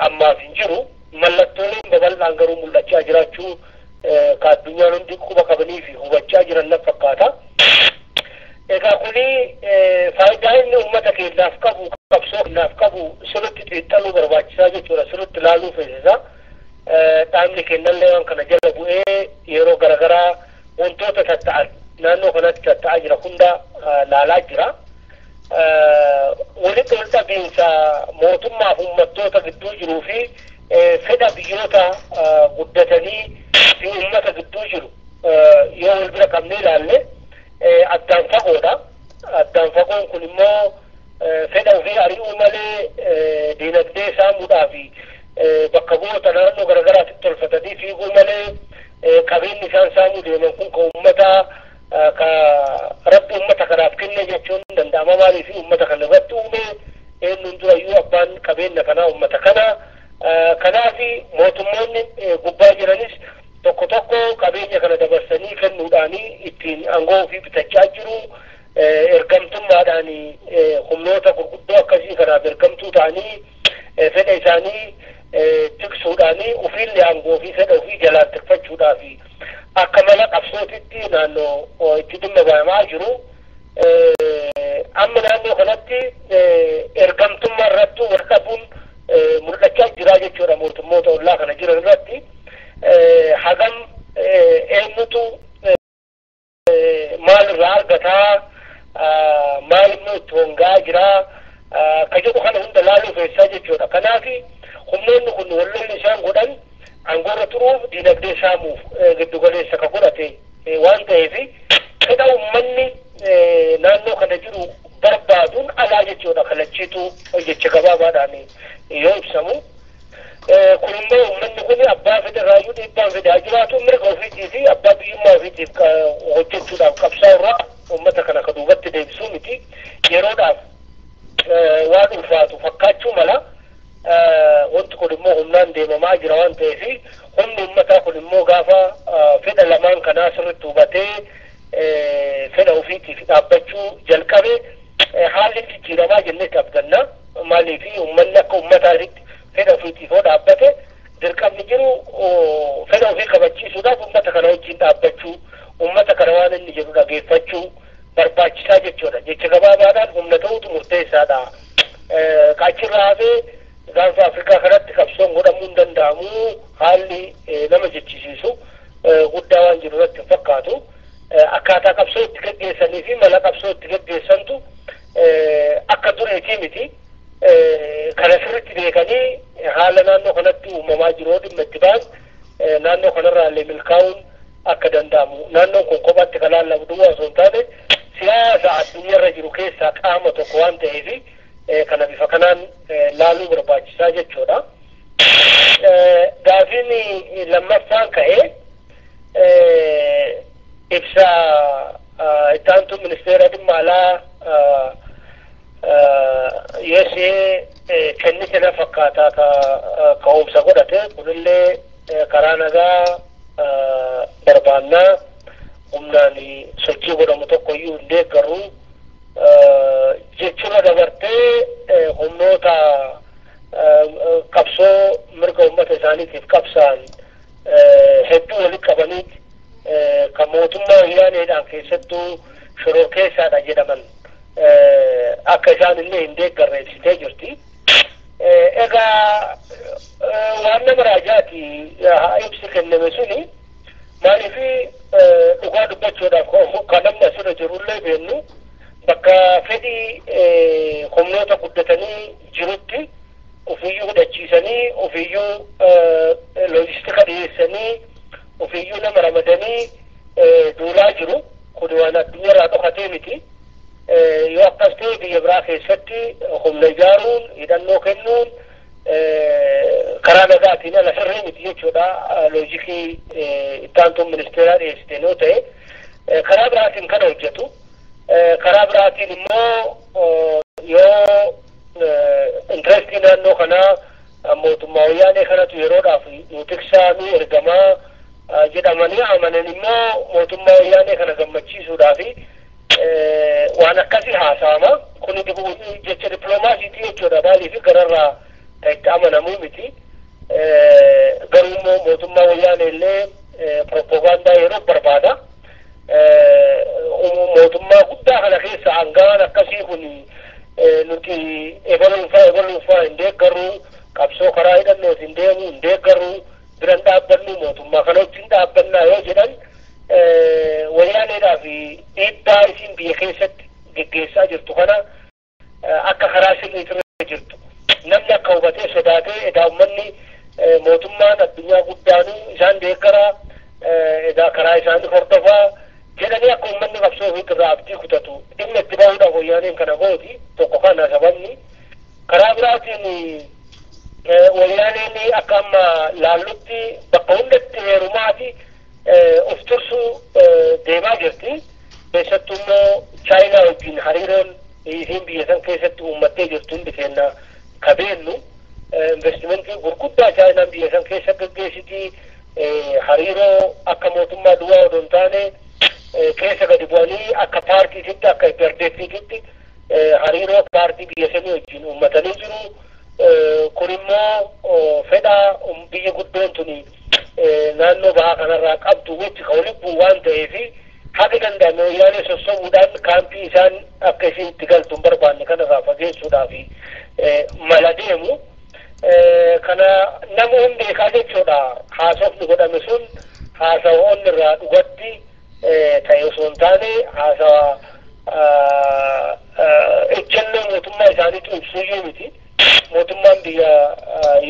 ammaaf hin jiru. Mallattooleen babal'aan garuu mul'achaa jiraachuu ka addunyaan hundi quba qabanii fi hubachaa jiran na fakkaata. Egaa kuni faayidaa inni uummata keenyaaf qabu, qabsoo keenyaaf qabu sirriitti xiinxaluu barbaachisaa jechuudha. Sirriitti ilaaluu feesisa. Dhaabni keenyallee waan kana jala bu'ee yeroo garaagaraa wantoota tatta'an naannoo kanatti tatta'aa jira hunda laalaa jira. Walitti wal dhabiinsa mootummaa fi uummattoota gidduu jiruu fi fedha biyyoota guddatanii fi uummata gidduu jiru yoo wal bira qabnee ilaalle addaan fagoodha. Addaan fagoon kun immoo fedha ofii ari'uu malee, diinagdee saamuudhaa fi bakka bu'oota naannoo garaagaraatti tolfatanii fiiguu malee, qabeenyi isaan saamuu deeman kun ka uummata, ka Rabbi uummata kanaaf kenne jechuun danda'ama. Maaliif? Uummata kana irratti uume, eenyuun durayyuu abbaan qabeenya kanaa uummata kana. Kanaaf mootummoonni gubbaa jiranis tokko tokko qabeenya kana dabarsanii kennuudhaan ittiin aangoo ofii bitachaa jiru. Ergamtummaadhaan humnoota gurguddoo akkasii kanaaf ergamtuu ta'anii fedha isaanii tiksuudhaan ofiillee aangoo ofii, fedha ofii jalaan tikfachuudhaaf akka mala qabsootitti naannoo itti dhimma bahamaa jiru. Amma naannoo kanatti ergamtummaa irratti wal dhabuun mul'achaa jira jechuudha mootummoota ollaa kana jiran irratti. Hagam eenyutu maal irraa argataa, maal immoo itti hongaa jira ka jedhu kana hunda laaluu feessaa jechuudha. Kanaaf humnoonni kun wallolli isaan godhan aangoorra turuuf, diinagdee saamuuf giddu galeessa ka godhate waan ta'eef, fedha uummanni naannoo kana jiru barbaaduun alaa jechuudha kalachiitu jecha gabaabaadhaan yoo ibsamu. Kun immoo uummanni kun abbaa fedhe irraayyuu dhiibbaan fedhe haa jiraatu, mirga ofiitii fi abbaa biyyummaa ofiitiif hojjechuudhaaf qabsaa'u irraa uummata kana ka duubatti deebisuu miti. Yeroodhaaf waan ulfaatu fakkaachuu mala. Wanti kun immoo humnaan deemamaa jira waan ta'eef, humni uummataa kun immoo gaafa fedha lamaan kanaa sirriitti hubatee fedha ofiitiif dhaabbachuu jalqabe haalli jijjiiramaa jennee abdanna. Maaliif? Uummanni akka uummataatitti fedha ofiitiif yoo dhaabbate, dirqamni jiru fedha ofii kabachiisuudhaaf uummata kana wajjin dhaabbachuu, uummata kana waan inni jedhu dhageeffachuu barbaachisaa jechuudha. Jecha gabaabaadhaan humna ta'utu murteessaadha. Kaachirraa hafee gaanfa Afrikaa kanatti qabsoon godhamuu hin danda'amu haalli nama jechisiisu guddaa waan jiru irratti hin fakkaatu. Akkaataa qabsoo itti gaggeessanii fi mala qabsoo itti gaggeessantu akka duriitii miti. Kana sirriitti beekanii haala naannoo kanatti uumamaa jiru dhimma itti ba'an naannoo kanarraa illee milkaa'uun akka danda'amu. Naannoon kun kophaatti kan laallamu duwwaa osoo hin taane siyaasa addunyaarra jiru keessaa qaama tokko waan ta'eef kana bifa kanaan laaluu barbaachisaa jechuudha. Gaafiin lammaffaan ka'ee ibsa itti aantuu ministeera dhimma alaa USA kennite na fakkaataa ka'umsa godhate. Kunillee karaa nagaa barbaannaa, humnaan sochii godhamu tokko iyyuu hin deeggarru jechuudha. Dabartee humnoota qabsoo mirga uummata isaaniitiif qabsaan hedduu walitti qabaniiti kan mootummaa wayyaaneedhaan keessattuu shororkeessaadha jedhaman akka isaan illee hin deeggarre ibsitee jirti. Egaa waan nama raajaati ibsi kenname suni. Maaliif, dhugaa dubbachuudhaaf, kan namni asirra jirullee beennu, bakka fedhii humnoota guddatanii jirutti ofiiyyuu hidhachiisanii, ofiiyyuu loojistika dhiyeessanii, ofiiyyuu nama ramadanii duulaa jiru. Kun waan addunyaarraa dhokatee miti. Yoo akkas ta'e, biyya biraa keessatti humna ijaaruun, hidhannoo kennuun karaa nagaatiin ala sirrii miti jechuudha, loojikii ittaantuun ministeeraa dhiyeessite yoo ta'e. Karaa biraatiin kana hojjetu. Karaa biraatiin immoo yoo intarestii naannoo kanaa mootummaa wayyaanee kanatu yeroodhaaf nu tiksaa, nu ergamaa jedhamanii amanan immoo, mootummaa wayyaanee kana gammachiisuudhaaf waan akkasii haasa'ama. Kun jecha dippiloomaasiitii jechuudha. Maaliif, gararraa itti amanamuu miti. Garuu immoo mootummaa wayyaanee illee propoogaandaa yeroo barbaada. Mootummaa guddaa kana keessa hangaan akkasii kun nuti ebaluunfaa ebaluunfaa hin deeggarru, qabsoo karaa hidhannooti hin deemu hin deeggarru, biran dhaabbannu, mootummaa kana wajjin dhaabbannaa yoo jedhan, wayyaaneedhaaf dhiibbaa isiin biyya keessatti geggeessaa jirtu kana akka karaa sirriitirra jirtu namni akka hubatee sodaatee, edaa uummanni mootummaan addunyaa guddaanuu isaan deeggaraa, edaa karaa isaanii hordofaa jedhanii akka uummanni qabsoo ofiitirraa abdii kutatu dhimma itti bahuudhaaf wayyaaneen kana gooti. Tokko kana sababni. Karaa biraatiin wayyaaneen akka amma laallutti bakka hundatti heerumaati of tursuu deemaa jirti. Keessattuu immoo Chaayinaa wajjin hariiroon isiin biyya san keessatti uummattee jirtu hundi keenya ka beennu. Investimentii gurguddaa Chaayinaan biyya san keessa gaggeessiti. Hariiroo akka mootummaa duwwaa odoo hin taane, keessa gadi bu'anii akka paartiititti, akka IPRDFitti hariiroo paartii biyya sanii wajjin uummatanii jiru. Kun immoo fedha biyya guddoon tuni naannoo bahaa kanarraa qabdu wajji ka walitti bu'u waan ta'eef, haga danda'ame wayyaanee sossobuudhaan kaampii isaan akka isiin itti galtu hin barbaanne kanarraa fageessuudhaaf mala deemu. Kana nama hundi beekaa jechuudha. Haasofni godhame sun haasawa onni irraa dhugatti ta'e osoo hin taane, haasawa ejjennoo mootummaa isaaniitu ibsuyyuu miti. Mootummaan biyya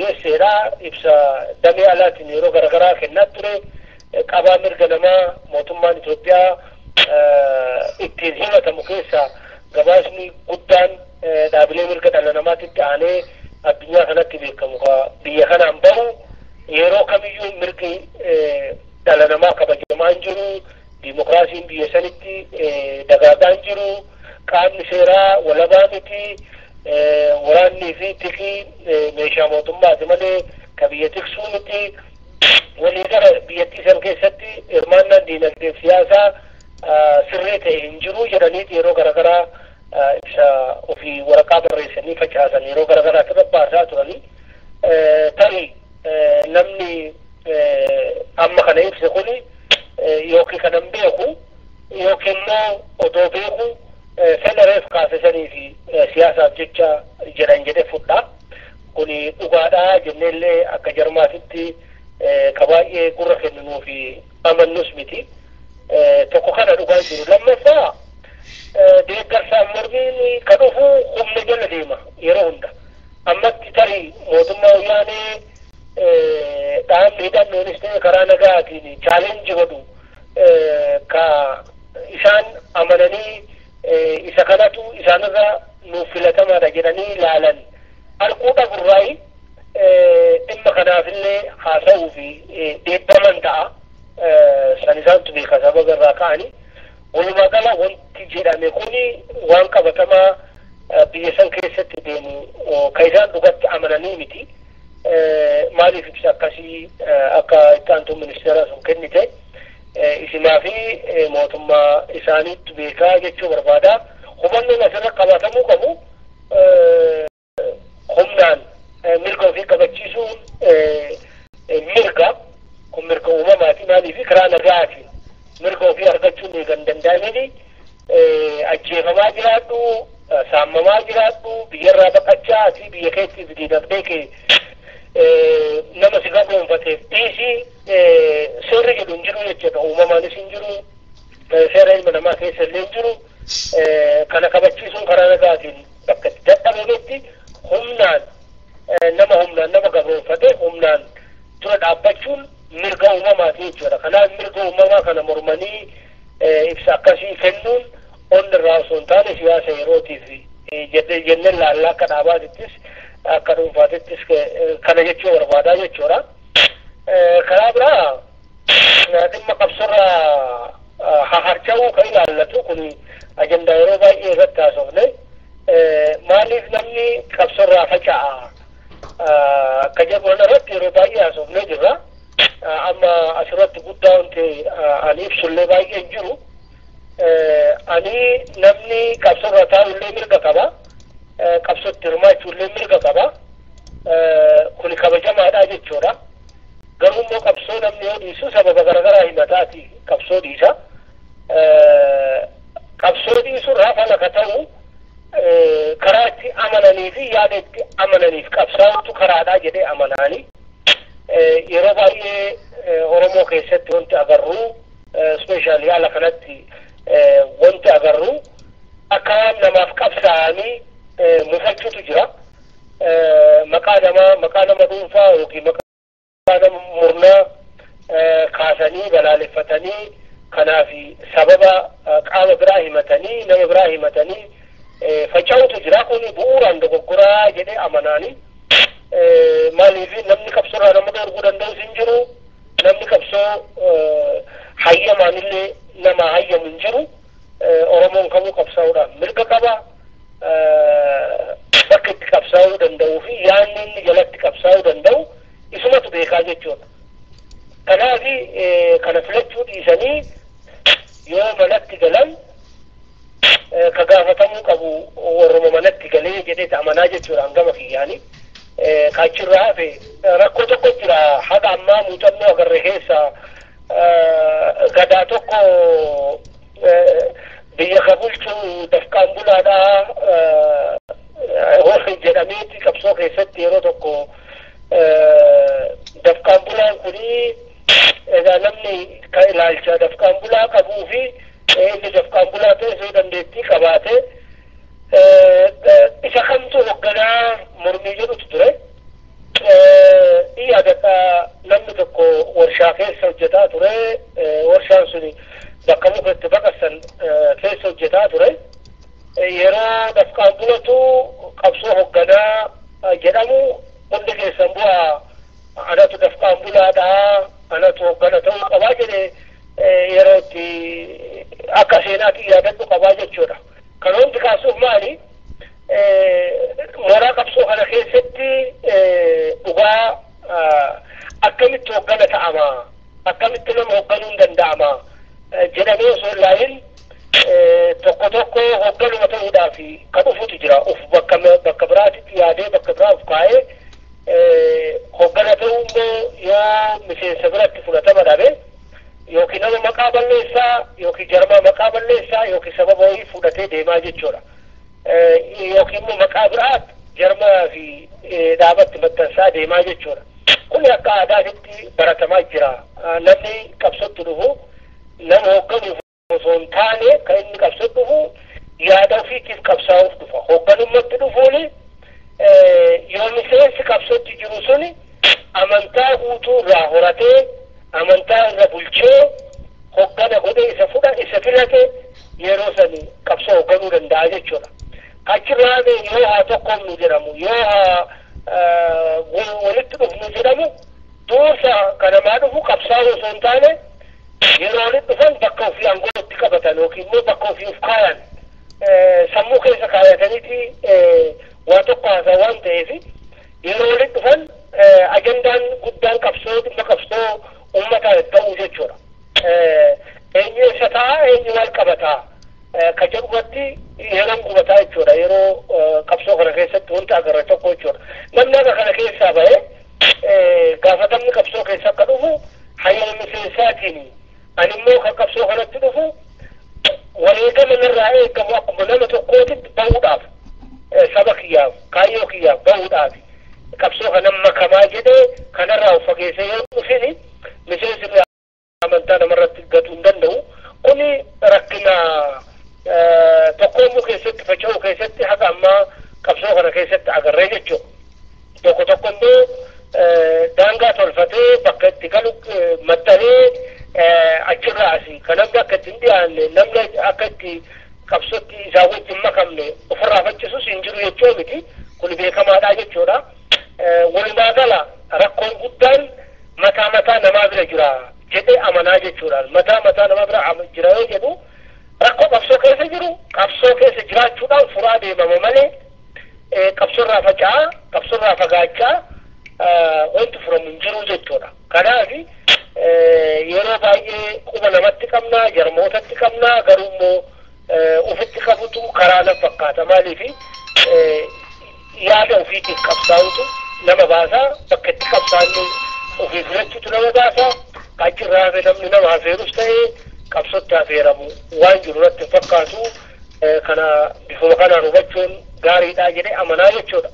USAdha ibsa damee alaatiin yeroo garaagaraa kennaa ture. Qabaa mirga namaa mootummaan Itoophiyaa ittiin himatamu keessaa gabaasni guddaan dhaabilee mirga dhala namaatitti aanee addunyaa kanatti beekamu biyya kanaan bahu, yeroo kamiyyuu mirgi dhala namaa kabajamaa hin jiru, diimokiraasiin biyya sanitti dagaagaa hin jiru, qaamni seeraa walabaa miti, waraannii fi tikii meeshaa mootummaati malee ka biyya tiksuu miti, waliigala biyyattii san keessatti hirmaannaan diinagdee siyaasaa sirrii ta'e hin jiru jedhaniiti yeroo garaagaraa ibsa ofii waraqaa barreessanii facaasan yeroo garaagaraa irra baasaa turanii. Tarii namni amma kana ibse kuni yookiin kanan beeku yookiin immoo odoo beeku fedhareef kaasisanii fi siyaasaaf jecha jedhan jedhe fudha. Kuni dhugaadhaa jenneellee akka jarmaatitti ka baay'ee gurra kenninuu fi amannus miti. Tokko kana dhugaa jiru. Lammaffaa, deeggarsaan mormiin ka dhufu humna jala deema yeroo hunda. Ammatti tarii mootummaa wayyaanee dhaabni hidhannoonis ta'e karaa nagaatiin challenge godhu ka isaan amananii isa kanatu isaanirra nuuf filatamaadha jedhanii laalan arguu dhaburraayi dhimma kanaafillee haasa'uu fi dhiibbaman ta'a. San isaantu beeka sababa irraa ka'anii. Walumaa gala wanti jedhame kuni waan qabatamaa biyya san keessatti deemu ka isaan dhugatti amananii miti. Maaliif ibsa akkasii akka itti aantuun ministeera sun kennite isimaa fi mootummaa isaaniitti beekaa jechuu barbaada. Hubannoon asirra qabaatamuu qabu humnaan mirga ofii kabachiisuun mirga kun mirga uumamaati. Maaliif karaa nagaatiin mirga ofii argachuun eegan danda'amini ajjeefamaa jiraadhu, saamamaa jiraadhu, biyyarraa baqachaa asii biyya keetti fi diinagdee kee nama si gabroonfateef dhiisii seerri jedhu hin jiru jechuudha. Uumamaanis hin jiru, seera ilma namaa keessa illee hin jiru. Kana kabachiisuun karaa nagaatiin bakka itti dadhabametti humnaan nama humnaan nama gabroonfate humnaan dura dhaabbachuun mirga uumamaati jechuudha. Kanaaf mirga uumamaa kana mormanii ibsa akkasii kennuun onni irraa osoo hin taane siyaasa yerootiif jennee laallaa akka dhaabaatittis akka dhuunfaatittis kana jechuu barbaadaa jechuudha. Karaa biraa dhimma qabsoorraa haharca'uu kan ilaallatu kun ajandaa yeroo baay'ee irratti haasofne. Maaliif namni qabsoorraa faca'a akka jedhu irratti yeroo baay'ee haasofnee jirra. Amma asirratti guddaa wanti ani ibsullee baay'ee jiru. Ani namni qabsoorra taa'ullee mirga qaba. Qabsootti hirmaachuullee mirga qaba. Kuni kabajamaadha jechuudha. Garuu immoo qabsoo namni yoo dhiisu sababa garaagaraa himataati qabsoo dhiisa. Qabsoo dhiisu raafa laka ta'u karaa itti amananii fi yaada itti amananiif qabsaa'utu karaadha jedhee amanaani. Yeroo baay'ee Oromoo keessatti wanti agarru, ispeeshaalii haala kanatti wanti agarru akka waan namaaf qabsaa'anii mufachuutu jira. Maqaa namaa, maqaa nama dhuunfaa yookiin maqaa nama murnaa kaasanii balaaleffatanii kanaaf sababa qaama biraa himatanii nama biraa himatanii faca'utu jira. Kun bu'uuraan dogoggoraa jedhee amanaani. Maaliif namni qabsoorraa nama dhorkuu danda'us hin jiru. Namni qabsoo hayyamaanillee nama hayyamu hin jiru. Oromoon kamuu qabsaa'uudhaaf mirga qaba. Bakka itti qabsaa'uu danda'uu fi yaadni inni jalatti qabsaa'uu danda'u isumatu beekaa jechuudha. Kanaaf kana filachuu dhiisanii yoo manatti galan ka gaafatamuu qabu warruma manatti galee jedhee amanaa jechuudha hangama kiyyaani. Kaachirraa hafe rakkoo tokko jira. Haga ammaa muuxannoo agarre keessa gadaa tokko biyya ka bulchu dafqaan bulaadhaa jedhameeti qabsoo keessatti yeroo tokko dafqaan bulaan kuni egaa namni ka ilaalcha dafqaan bulaa qabuu fi inni dafqaan bulaa ta'e soo dandeettii qabaate isa kamtu hoogganaa mormii jedhutu ture. Yaadadha namni tokko warshaa keessa hojjetaa ture. Warshaan suni bakka muka itti baqasan keessa hojjetaa ture. Yeroo dafqaan bulatu qabsoo hoogganaa jedhamu hundi keessan bu'aa anatu dafqaan bulaadhaa anatu hoggana ta'uu qabaa jedhe yeroo itti akka seenaatti yaadadhu qabaa jechuudha. Kan hundi kaasuuf maali? Mooraa qabsoo kana keessatti dhugaa akkamitti hoggana ta'ama? Akkamitti nama hogganuun danda'ama? Jedhamee osoo hin laalin tokko tokko hogganuma ta'uudhaaf kan dhufutu jira. Uf bakka biraatitti yaadee bakka biraa of kaa'ee hoggana ta'uu immoo yoo miseensa biratti fudhatama dhabe yookiin nama maqaa balleessaa yookiin jarmaa maqaa balleessaa yookiin sababa wayii fudhatee deemaa jechuudha. Yookiin immoo maqaa biraa jarmaa fi dhaabatti maxxansaa deemaa jechuudha. Kun akka aadaatitti baratamaa jira. Namni qabsootti dhufu nama hoogganuuf osoo hin taane kan inni qabsootti dhufu yaada ofiitiif qabsaa'uuf dhufa. Hoogganummaatti dhufuuni yoo miseensi qabsootti jiru suni amantaa guutuu irraa horatee amantaa irra bulchee hoggana godhee isa fudha isa filate yeroo sani qabsoo hoogganuu danda'a jechuudha. Achirraa yoo haa tokkoomnu jedhamu yoo haa walitti dhufnu jedhamu dursa kanamaa dhufu qabsaa'uu osoo hin taane yeroo walitti dhufan bakka ofii aangoo itti qabatan yookiin immoo bakka ofii of kaayan Sammuu keessa kaayataniiti waa tokko haasaa waan ta'eef yeroo walitti dhufan ajandaan guddaan qabsoo dhimma qabsoo uummataa ta'uu jechuudha. Eenyu eessa ta'a, eenyu maal qabataa ka jedhu irratti yeroon gubataa jechuudha. Yeroo qabsoo kana keessatti wanta agarre tokko jechuudha. Namni akka kana keessaa ba'ee gaafatamni qabsoo keessa akka dhufu hayyama miseensaatiin, ani immoo kan qabsoo kanatti dhufu wareegama narraa eegamu akkuma nama tokkootitti bahuudhaaf, saba kiyyaaf, kaayyoo kiyyaaf bahuudhaaf qabsoo kana makamaa jedhee kanarraa of fageessee yoo dhufini miseensi amantaa namarratti gatuu hin danda'u. Kuni rakkina tokkoomuu keessatti faca'uu keessatti haga ammaa qabsoo kana keessatti agarree jechuudha. Tokko tokko immoo daangaa tolfatee bakka itti galu maxxanee achirraa asii kan namni akka itti hin dhiyaanne, namni akka itti qabsootti isaa wajjin makamne ofirraa faccisus hin jiru jechuu miti. Kun beekamaadha jechuudha. Walumaa gala rakkoon guddaan mataa mataa namaa bira jira jedhee amanaa jechuudha. Mataa mataa namaa bira jira yoo jedhu rakkoo qabsoo keessa jiru qabsoo keessa jiraachuudhaan furaa deemama malee qabsoorraa faca'aa, qabsoorraa fagaachaa wanti furamu hin jiru jechuudha. Kanaaf yeroo baay'ee quba namatti qabna, jarmootatti qabna, garuu immoo ofitti qabutu karaa na fakkaata. Maaliif yaada ofiitiif qabsaa'utu nama baasaa, bakka itti qabsaa'annu ofii filachuutu nama baasaa, achirraa hafe namni nama hafeerus ta'ee qabsootti hafeeramu waan jiru irratti hin fakkaatu. Kana bifuma kanaan hubachuun gaariidha jedhee amanaa jechuudha.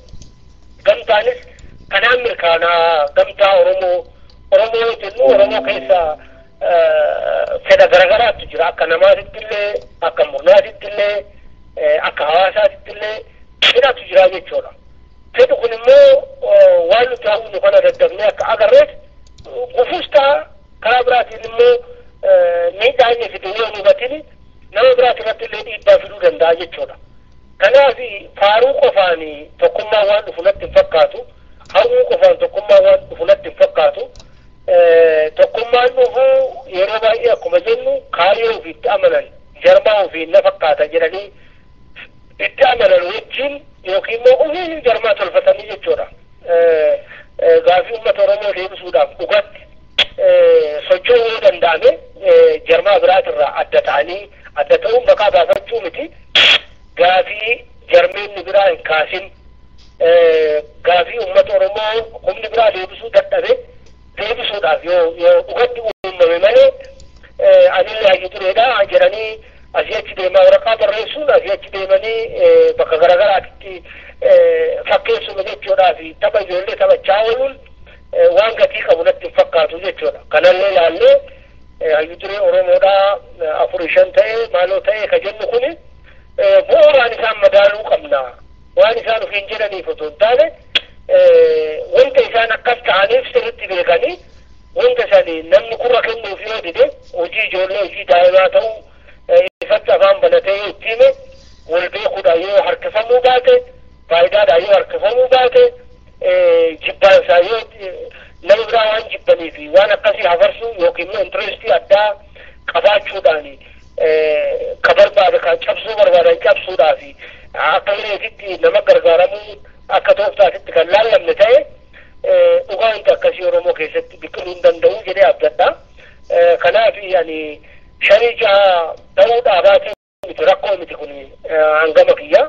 Gamtaanis kanaan mirkaanaa gamtaa Oromoo Oromoo jennu Oromoo keessa fedha garagaraatu jira. Akka namaatitti illee, akka murnaatitti illee, akka hawaasaatitti illee fedhatu jira jechuudha. Fedhi kun immoo waan nuti hawwinu kana daddabnee akka agarreet gufuus ta'a, karaa biraatiin immoo miidhaa inni fidu yoo hin hubatin nama biraati irratti illee dhiibbaa fiduu danda'a jechuudha. Kanaaf faaruu qofaan tokkummaa waan dhufu natti hin fakkaatu. Hawwuu qofaan tokkummaa waan dhufu natti hin fakkaatu. Tokkummaan dhufu yeroo baay'ee akkuma jennu kaayyoo ofiitti amanan, jarmaa ofii na fakkaata jedhanii itti amanan wajjin yookiin immoo ofii jarmaa tolfatanii jechuudha. Gaafii uummata Oromoo deebisuudhaaf dhugatti socho'uu yoo danda'ame jarmaa biraatirraa adda ta'anii, adda ta'uun maqaa baafachuu miti. Gaafii jarmeenni biraa hin kaasin, gaafii uummata Oromoo humni biraa deebisuu dadhabe deebisuudhaaf yoo dhugatti uumame malee anillee hayyu tureedha jedhanii asii achi deemaa waraqaa barreessuun asii achi deemanii bakka garagaraatti fakkeessuma jechuudhaa fi tapha ijoollee taphachaa ooluun waan gatii qabu natti hin fakkaatu jechuudha. Kanallee ilaallee hayyu turee Oromoodhaa 4 5 ta'ee maaloo ta'ee ka jennu kuni bu'uuraan isaan madaaluu qabna. Waan isaan ofiin jedhaniif otoo hin taane wanta isaan akkas ta'aniif sirriitti beekanii wanta isaanii namni gurra kennuuf yoo dide hojii ijoollee hojii daa'imaa ta'uu ifatti afaan banatee yoo itti hime wal beekuudhaan yoo harkifamuu baate, faayidaadhaan yoo harkifamuu baate, jibbaan isaa yoo nama biraa waan jibbanii fi waan akkasii hafarsuu yookiin immoo intirestii addaa qabaachuudhaan ka barbaade kan cabsuu barbaadan cabsuudhaa fi akka hireetitti nama gargaaramuu akka tooftaatitti kan laallamne ta'e dhugaa wanti akkasii Oromoo keessatti biqiluu hin danda'u jedhee abdadha. Kanaaf ani 5 6 ta'uu dhaabaatiin miti, rakkoo miti kun hangama kiyya.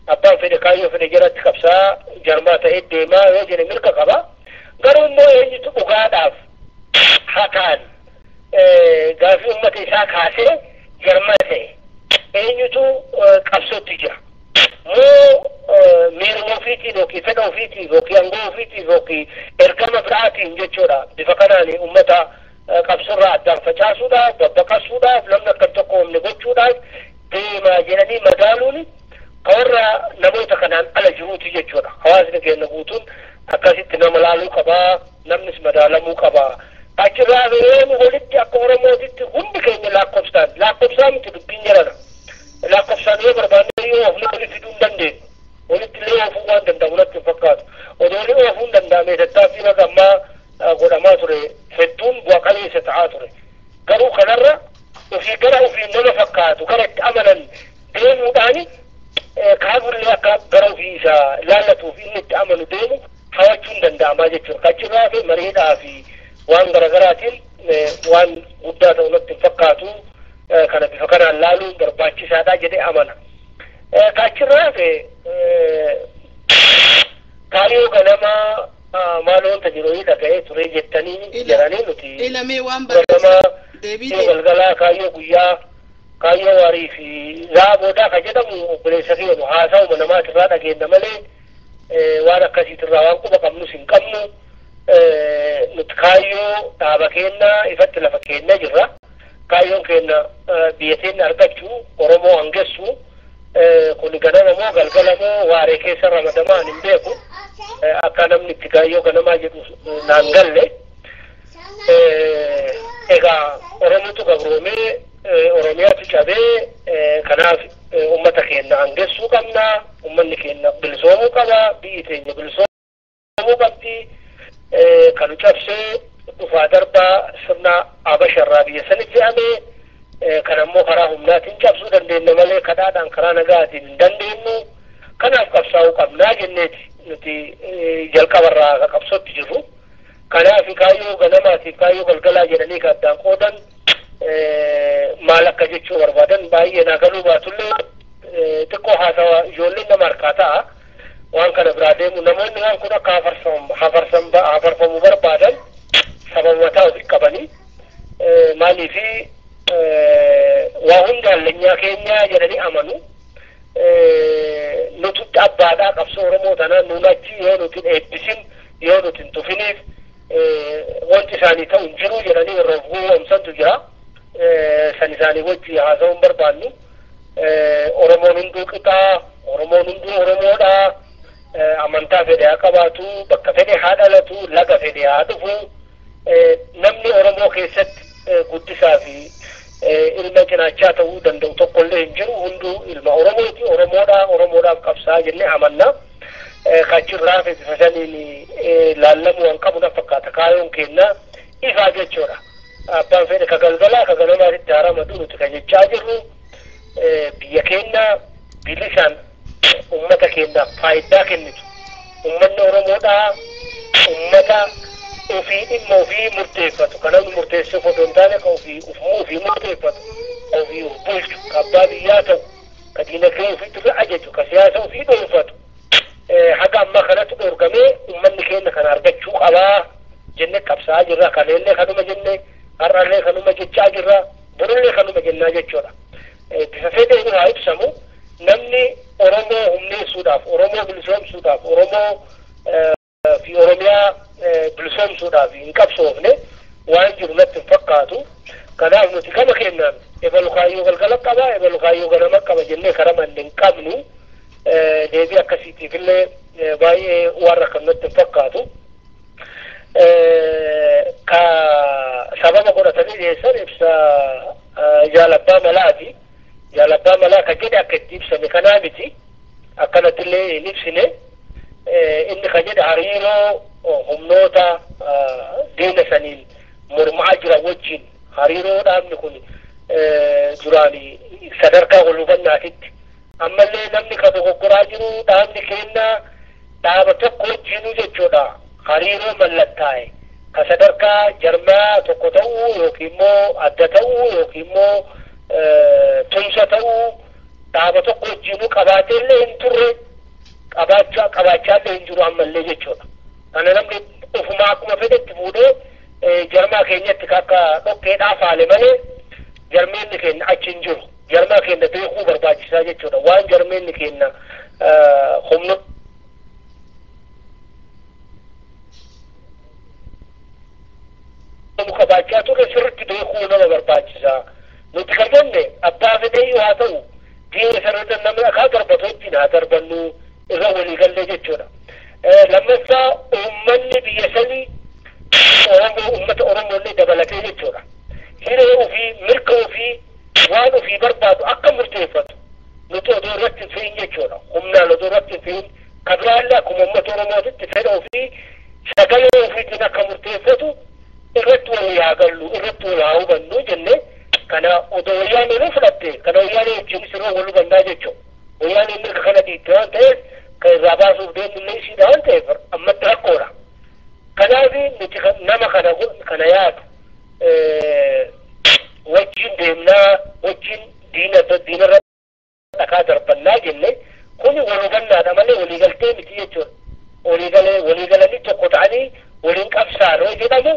Abbaan fedhe kaayyoo fedhe jalatti qabsaa jarmaa ta'ee deemaa yoo jedhe mirga qaba. Garuu immoo eenyutu dhugaadhaaf hakaan gaafii uummata isaa kaasee jarmaa ta'e eenyutu qabsootti jira. Moo miiruma ofiitiin yookiin fedha ofiitiin yookiin aangoo ofiitiin yookiin ergama biraatiin jechuudha. Bifa kanaan uummata qabsoorraa addaan facaasuudhaaf, babbaqasuudhaaf, namni akka tokko oomne gochuudhaaf deemaa jedhanii madaaluun warra namoota kanaan ala jiruuti jechuudha. Hawaasni keenya guutuun akkasitti nama laaluu qabaa, namnis madaalamuu qabaa. Achirraa yoo walitti akka Oromootitti hundi keenya lakkoofsaan, lakkoofsaan miti dubbiin jedhana. Lakkoofsaan yoo barbaanne yoo oofne walitti fiduu hin dandeenyu. Walitti illee oofuu waan danda'amu natti hin fakkaatu. Odoolee oofuu hin danda'ame tattaaffii haga ammaa godhamaa ture hedduun bu'a qabeessa ta'aa ture. Garuu kanarra ofii gara ofii nama fakkaatu gara itti amanan Deemuudhaani kaabullee akka gara ofii isaa laallatuuf inni itti amanu deemu hawachuun danda'amaa jechuudha. Kachirraa fi mariidhaa fi waan garaagaraatiin waan guddaa ta'u natti hin fakkaatu kana bifa kanaan laaluun barbaachisaadha jedhee amana. Kachirraa fi kaayyoo ganamaa maaloon jiru dhaga'ee ture jettanii jedhanii nuti ganama galgalaa kaayyoo guyyaa kaayyoo waarii fi zaa boodaa ka jedhamu obboleessa keenya haasa'uma namaatirraa dhageenya malee waan akkasiitirraa waan quba qabnus hin qabnu. Nuti kaayyoo dhaaba keenya ifatti lafa keenya jirra. Kaayyoon keenya biyya teenya argachuu, Oromoo hangessu, kun ganama moo galgala moo waaree keessa ramadamaa hin beeku. Akka namni itti kaayyoo ganamaa jedhu naan galle. Egaa Oromootu gabroomee Oromiyaatu cabee kanaaf uummata keenya hangessuu qabna, uummanni keenya bilisoomuu qaba, biyyi teenya bilisoomuu qabdi. Kan cabsee dhufaa darbaa sirna Habasharraa biyya sanitti fe'ame kan ammoo karaa humnaatiin cabsuu dandeenya malee kadhaadhaan karaa nagaatiin hin dandeenyu. Kanaaf qabsaa'uu qabnaa jenneeti nuti jalqabarraa qabsootti jirru. Kanaaf kaayyoo ganamaatiif kaayyoo galgalaa jedhanii kan addaan qoodan maal akka jechuu barbaadan baay'ee naa galuu baatullee xiqqoo haasawa ijoolleen nama harkaa ta'a. Waan kana biraa deemu namoonni waan kun akka hafarfamu barbaadan sababa mataa ofii qabanii maaliifi waa hunda hallanyaa keenya jedhanii amanu. Nuti abbaadhaa qabsoo Oromoo tanaan nuun achi yoo nuti hin eebbisin yoo nuti hin tufiniif wanti isaanii ta'u hin jiru jedhanii warra of gowwoomsantu jira. San isaanii wajji haasa'uu hin barbaannu. Oromoon hunduu qixaa, Oromoon hunduu Oromoodhaa. Amantaa fedhe haa qabaatu, bakka fedhe haa dhalatu, laga fedhe haa dhufu. Namni Oromoo keessatti guddisaa fi ilma cinaachaa ta'uu danda'u tokkollee hin jiru. Hunduu ilma Oromooti, Oromoodhaa, Oromoodhaaf qabsaa jennee amanna. Kachirraa fi bifa saniin laallamuu waan qabu na fakkaata. Kaayyoon keenya ifaa jechuudha. Abbaan fedhe ka galgalaa ka ganamaatitti haramadu nuti kan jechaa jirru biyya keenya bilisaan uummata keenyaaf faayidaa kennitu. Uummanni Oromoodhaa uummata ofii dhimma ofii murteeffatu. Kan namni murteessuuf otoo hin taane kan ofii ofii murteeffatu, ofii of bulchu, ka abbaa biyyaa ta'u, ka diinagdee ofiitti irra ajaju, ka siyaasa ofii dhuunfatu. Haga ammaa kanatti dhoorgamee uummanni keenya kana argachuu qabaa jennee qabsaa'aa jirra. Kaleellee kanuma jenne, har'allee kanuma jechaa jirra, borullee kanuma jennaa jechuudha. Bifa fedheen haa ibsamu namni Oromoo humneessuudhaaf, Oromoo bilisoomsuudhaaf, Oromoo fi Oromiyaa bilisoomsuudhaaf hin qabsoofne waan jiru natti hin fakkaatu. Kanaaf nuti gama keenyaan ebalu kaayyoo galgala qaba, ebalu kaayyoo ganama qaba jennee karaa manni hin qabnu. Deebii akkasiitiif illee baay'ee waan rakkan natti hin fakkaatu. Ka sababa godhatanii dhiyeessan ibsa jaalabbaa malaati. Jaalabbaa malaa kan jedhe akka itti ibsame kanaa miti. Akkanatti illee hin ibsine. Inni kan jedhe hariiroo humnoota diina saniin mormaa jiran wajjin hariiroo dhaabni kun duraan sadarkaa wal hubannaatitti. Ammallee namni kan dogoggoraa jiru dhaabni keenya dhaaba tokko wajjinuu jechuudha. Hariiroo mallattaa'e ka sadarkaa jarmaa tokko ta'uu yookiin immoo adda ta'uu yookiin immoo tumsa ta'uu dhaaba tokko wajjinuu qabaatee illee hin turre qabaachaa illee hin jiru ammallee jechuudha. Kana namni ofumaa akkuma fedhetti fuudhee jarmaa keenyatti akka dhoqqeedhaa faale malee jarmeenni keenya achi hin jiru. Jarmaa keenya beekuu barbaachisaa jechuudha. Waan jarmeenni keenya humna qabaachaa turre sirriitti beekuu nama barbaachisaa. Nuti kan jenne abbaa fedheyyuu haa ta'u diina sirriitti namni akka darbatu wajjin haa darbannu irra walii gallee jechuudha. Lammaffaa uummanni biyya sanii Oromoo uummata Oromoollee dabalatee jechuudha. Hiree ofii mirga ofii waan ofii barbaadu akka murteeffatu nuti odoo irratti hin fe'in jechuudha. Humnaan odoo irratti hin fe'in kabiraallee akkuma uummata Oromootitti fedha ofii sagalee ofiitiin akka murteeffatu irratti wal haa gallu irratti wal haa hubannu jennee Kana odoo wayyaanee ni fudhatte kana wayyaanee wajjin sirra wal hubannaa jechuudha. Wayyaanee mirga kana dhiitte waan ta'eef kan irraa baasuuf deemnu illee isiidha waan ta'eef ammatti rakkoodha. Kanaaf nuti nama kana yaadu wajjin deemnaa wajjin diinarra dhakaa darbannaa jenne kuni wal hubannaadha malee waliigaltee miti jechuudha. Waliigalanii tokko ta'anii waliin qabsaanoo jedhamu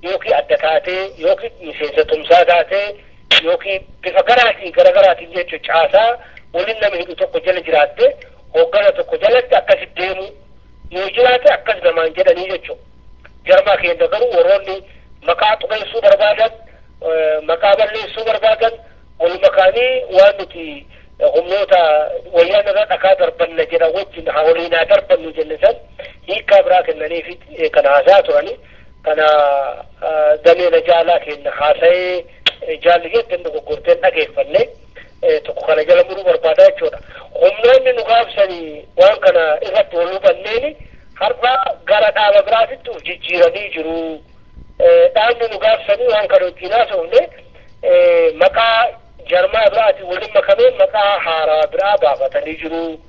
yookiin adda taatee yookiin miseensa tumsaa taatee yookiin bifa garaatiin gara garaatiin jechuun caasaa waliin nama hidhu tokko jala jiraatte hoggana tokko jalatti akkasitti deemu yoo jiraate akkas namaan jedhanii jechuudha. Jarmaa keenya garuu warroonni maqaa xureessuu barbaadan maqaa balleessuu barbaadan wal makaanii waan nuti humnoota wayyaan irra dhakaa darbanna jedhan wajjin waliin haa darbannu jenne san hiikkaa biraa kennaniif kan haasaa turani. Kana dameena jaalaa kenna haasa'ee jaalli jettan dogoggorteen dhageeffanne tokko kana jala muruu barbaadaa jechuudha. Humnoonni nu gaafsanii waan kana irratti wal hubanneeni har'a gara dhaaba biraatitti uf jijjiiranii jiru. Dhaabni nu gaafsanii waan kana wajjin haasofne maqaa jarmaa biraatiin waliin makamee maqaa haaraa biraa baafatanii jiru.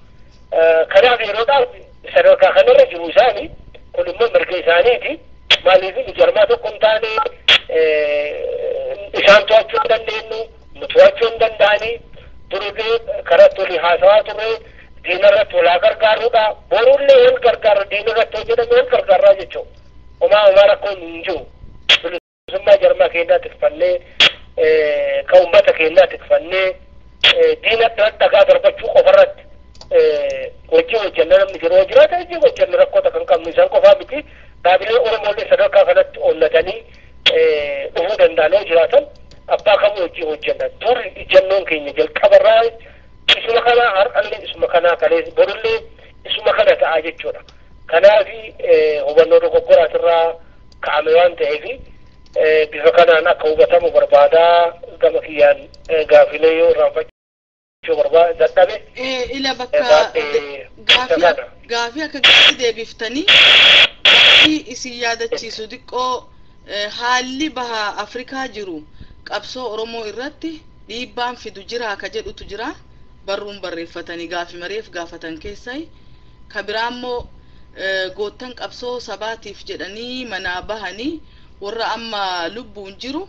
Kanaaf yeroodhaaf sadarkaa kanarra jiru isaanii kun immoo mirga isaaniiti. Maaliif nu jarmaa tokko hin taane isaan to'achuu hin dandeenyu nu to'achuu hin danda'anii durullee karatti walii haasawaa turre diinarratti walaa gargaarruudha. Borullee wal gargaarra diinarratti hojjetame wal gargaarraa jechuudha. Homaa homaa rakkoon hin jiru. Bilisummaa jarmaa keenyaa tikfannee kan uummata keenyaa tikfannee diina dhagaa darbachuu qofarratti hojii hojjenna namni yeroo jiraata hojii hojjenna rakkoota kan qabnu isaan qofaa miti. Dhaabilee Oromoolee sadarkaa kanatti onnatanii dhufuu danda'an yoo jiraatan abbaa kamuu hojii hojjenna. Dur ijannoon keenya jalqabarraa isuma kanaa har'allee isuma kanaa kalees borullee isuma kana ta'a jechuudha. Kanaaf hubannoo dogoggoraatirraa ka'ame waan ta'eef bifa kanaan akka hubatamu barbaadaa gama kiyyaan gaafilee yoo irraanfachuu barbaada dadhabe. Ila bakka gaafii akka gaafii deebiftanii isin yaadachiisu xiqqoo haalli baha Afrikaa jiru qabsoo Oromoo irratti dhiibbaan fidu jira ka jedhutu jira barruun barreeffatanii gaafi mareef gaafatan keessai ka biraa immoo goottan qabsoo sabaatiif jedhanii manaa bahanii warra amma lubbuun jiru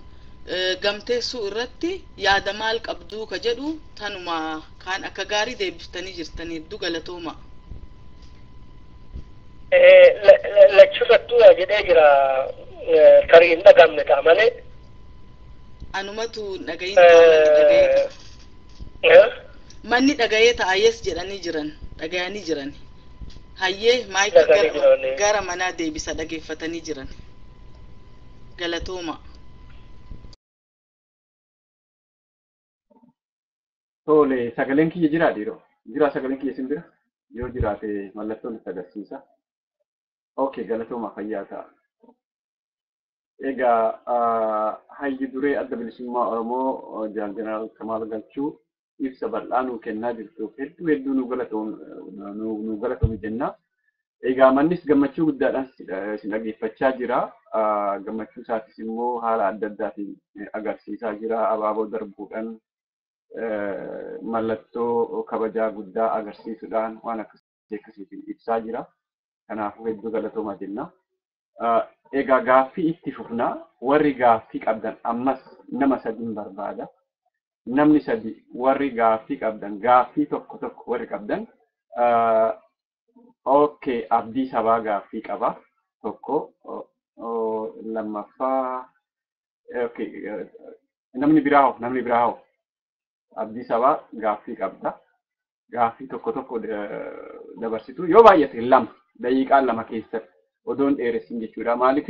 gamteessuu irratti yaada maal qabduu ka jedhu tanuma kaan akka gaarii deebiftanii jirtanii hedduu galatooma. Lachurrattuu jedhee jira tarii hin dhagamne ta'a malee. Anumatu dhagayin ta'a manni dhagayee ta'a yes jedhanii jiran dhagayanii jiran hayyee maayikii gara manaa deebisa dhageeffatanii jiran galatooma. Tole sagaleen kiyya jiraa dhiiroo jiraa sagaleen kiyya isin bira yoo jiraate mallattoon itti agarsiisa. Okay, galatooma fayyaa ta'a. Egaa hayyi duree adda bilisummaa Oromoo Jaal Jeneraal Kamaal Galchuu ibsa bal'aa nuu kennaa jirtuuf hedduu hedduu nu galatoomi jenna. Egaa mannis gammachuu guddaadhaan isin dhaggeeffachaa jira. Gammachuu isaatis immoo haala adda addaatiin agarsiisaa jira. Abaaboo darbuudhaan mallattoo kabajaa guddaa agarsiisuudhaan waan akkasiitiin ibsaa jira. Kanaafuu hedduu galatoomaa jenna. Egaa gaaffii itti fufnaa warri gaaffii qabdan ammas nama sadiin barbaada. Namni sadi warri gaaffii qabdan gaaffii tokko tokko warri qabdan okay abdii sabaa gaaffii qaba tokko lammaffaa okay namni biraa hoo abdii sabaa gaaffii qabda gaaffii tokko tokko dabarsitu yoo baay'ate lama daqiiqaa lama keessatti odoon dheeressin jechuudha. Maaliif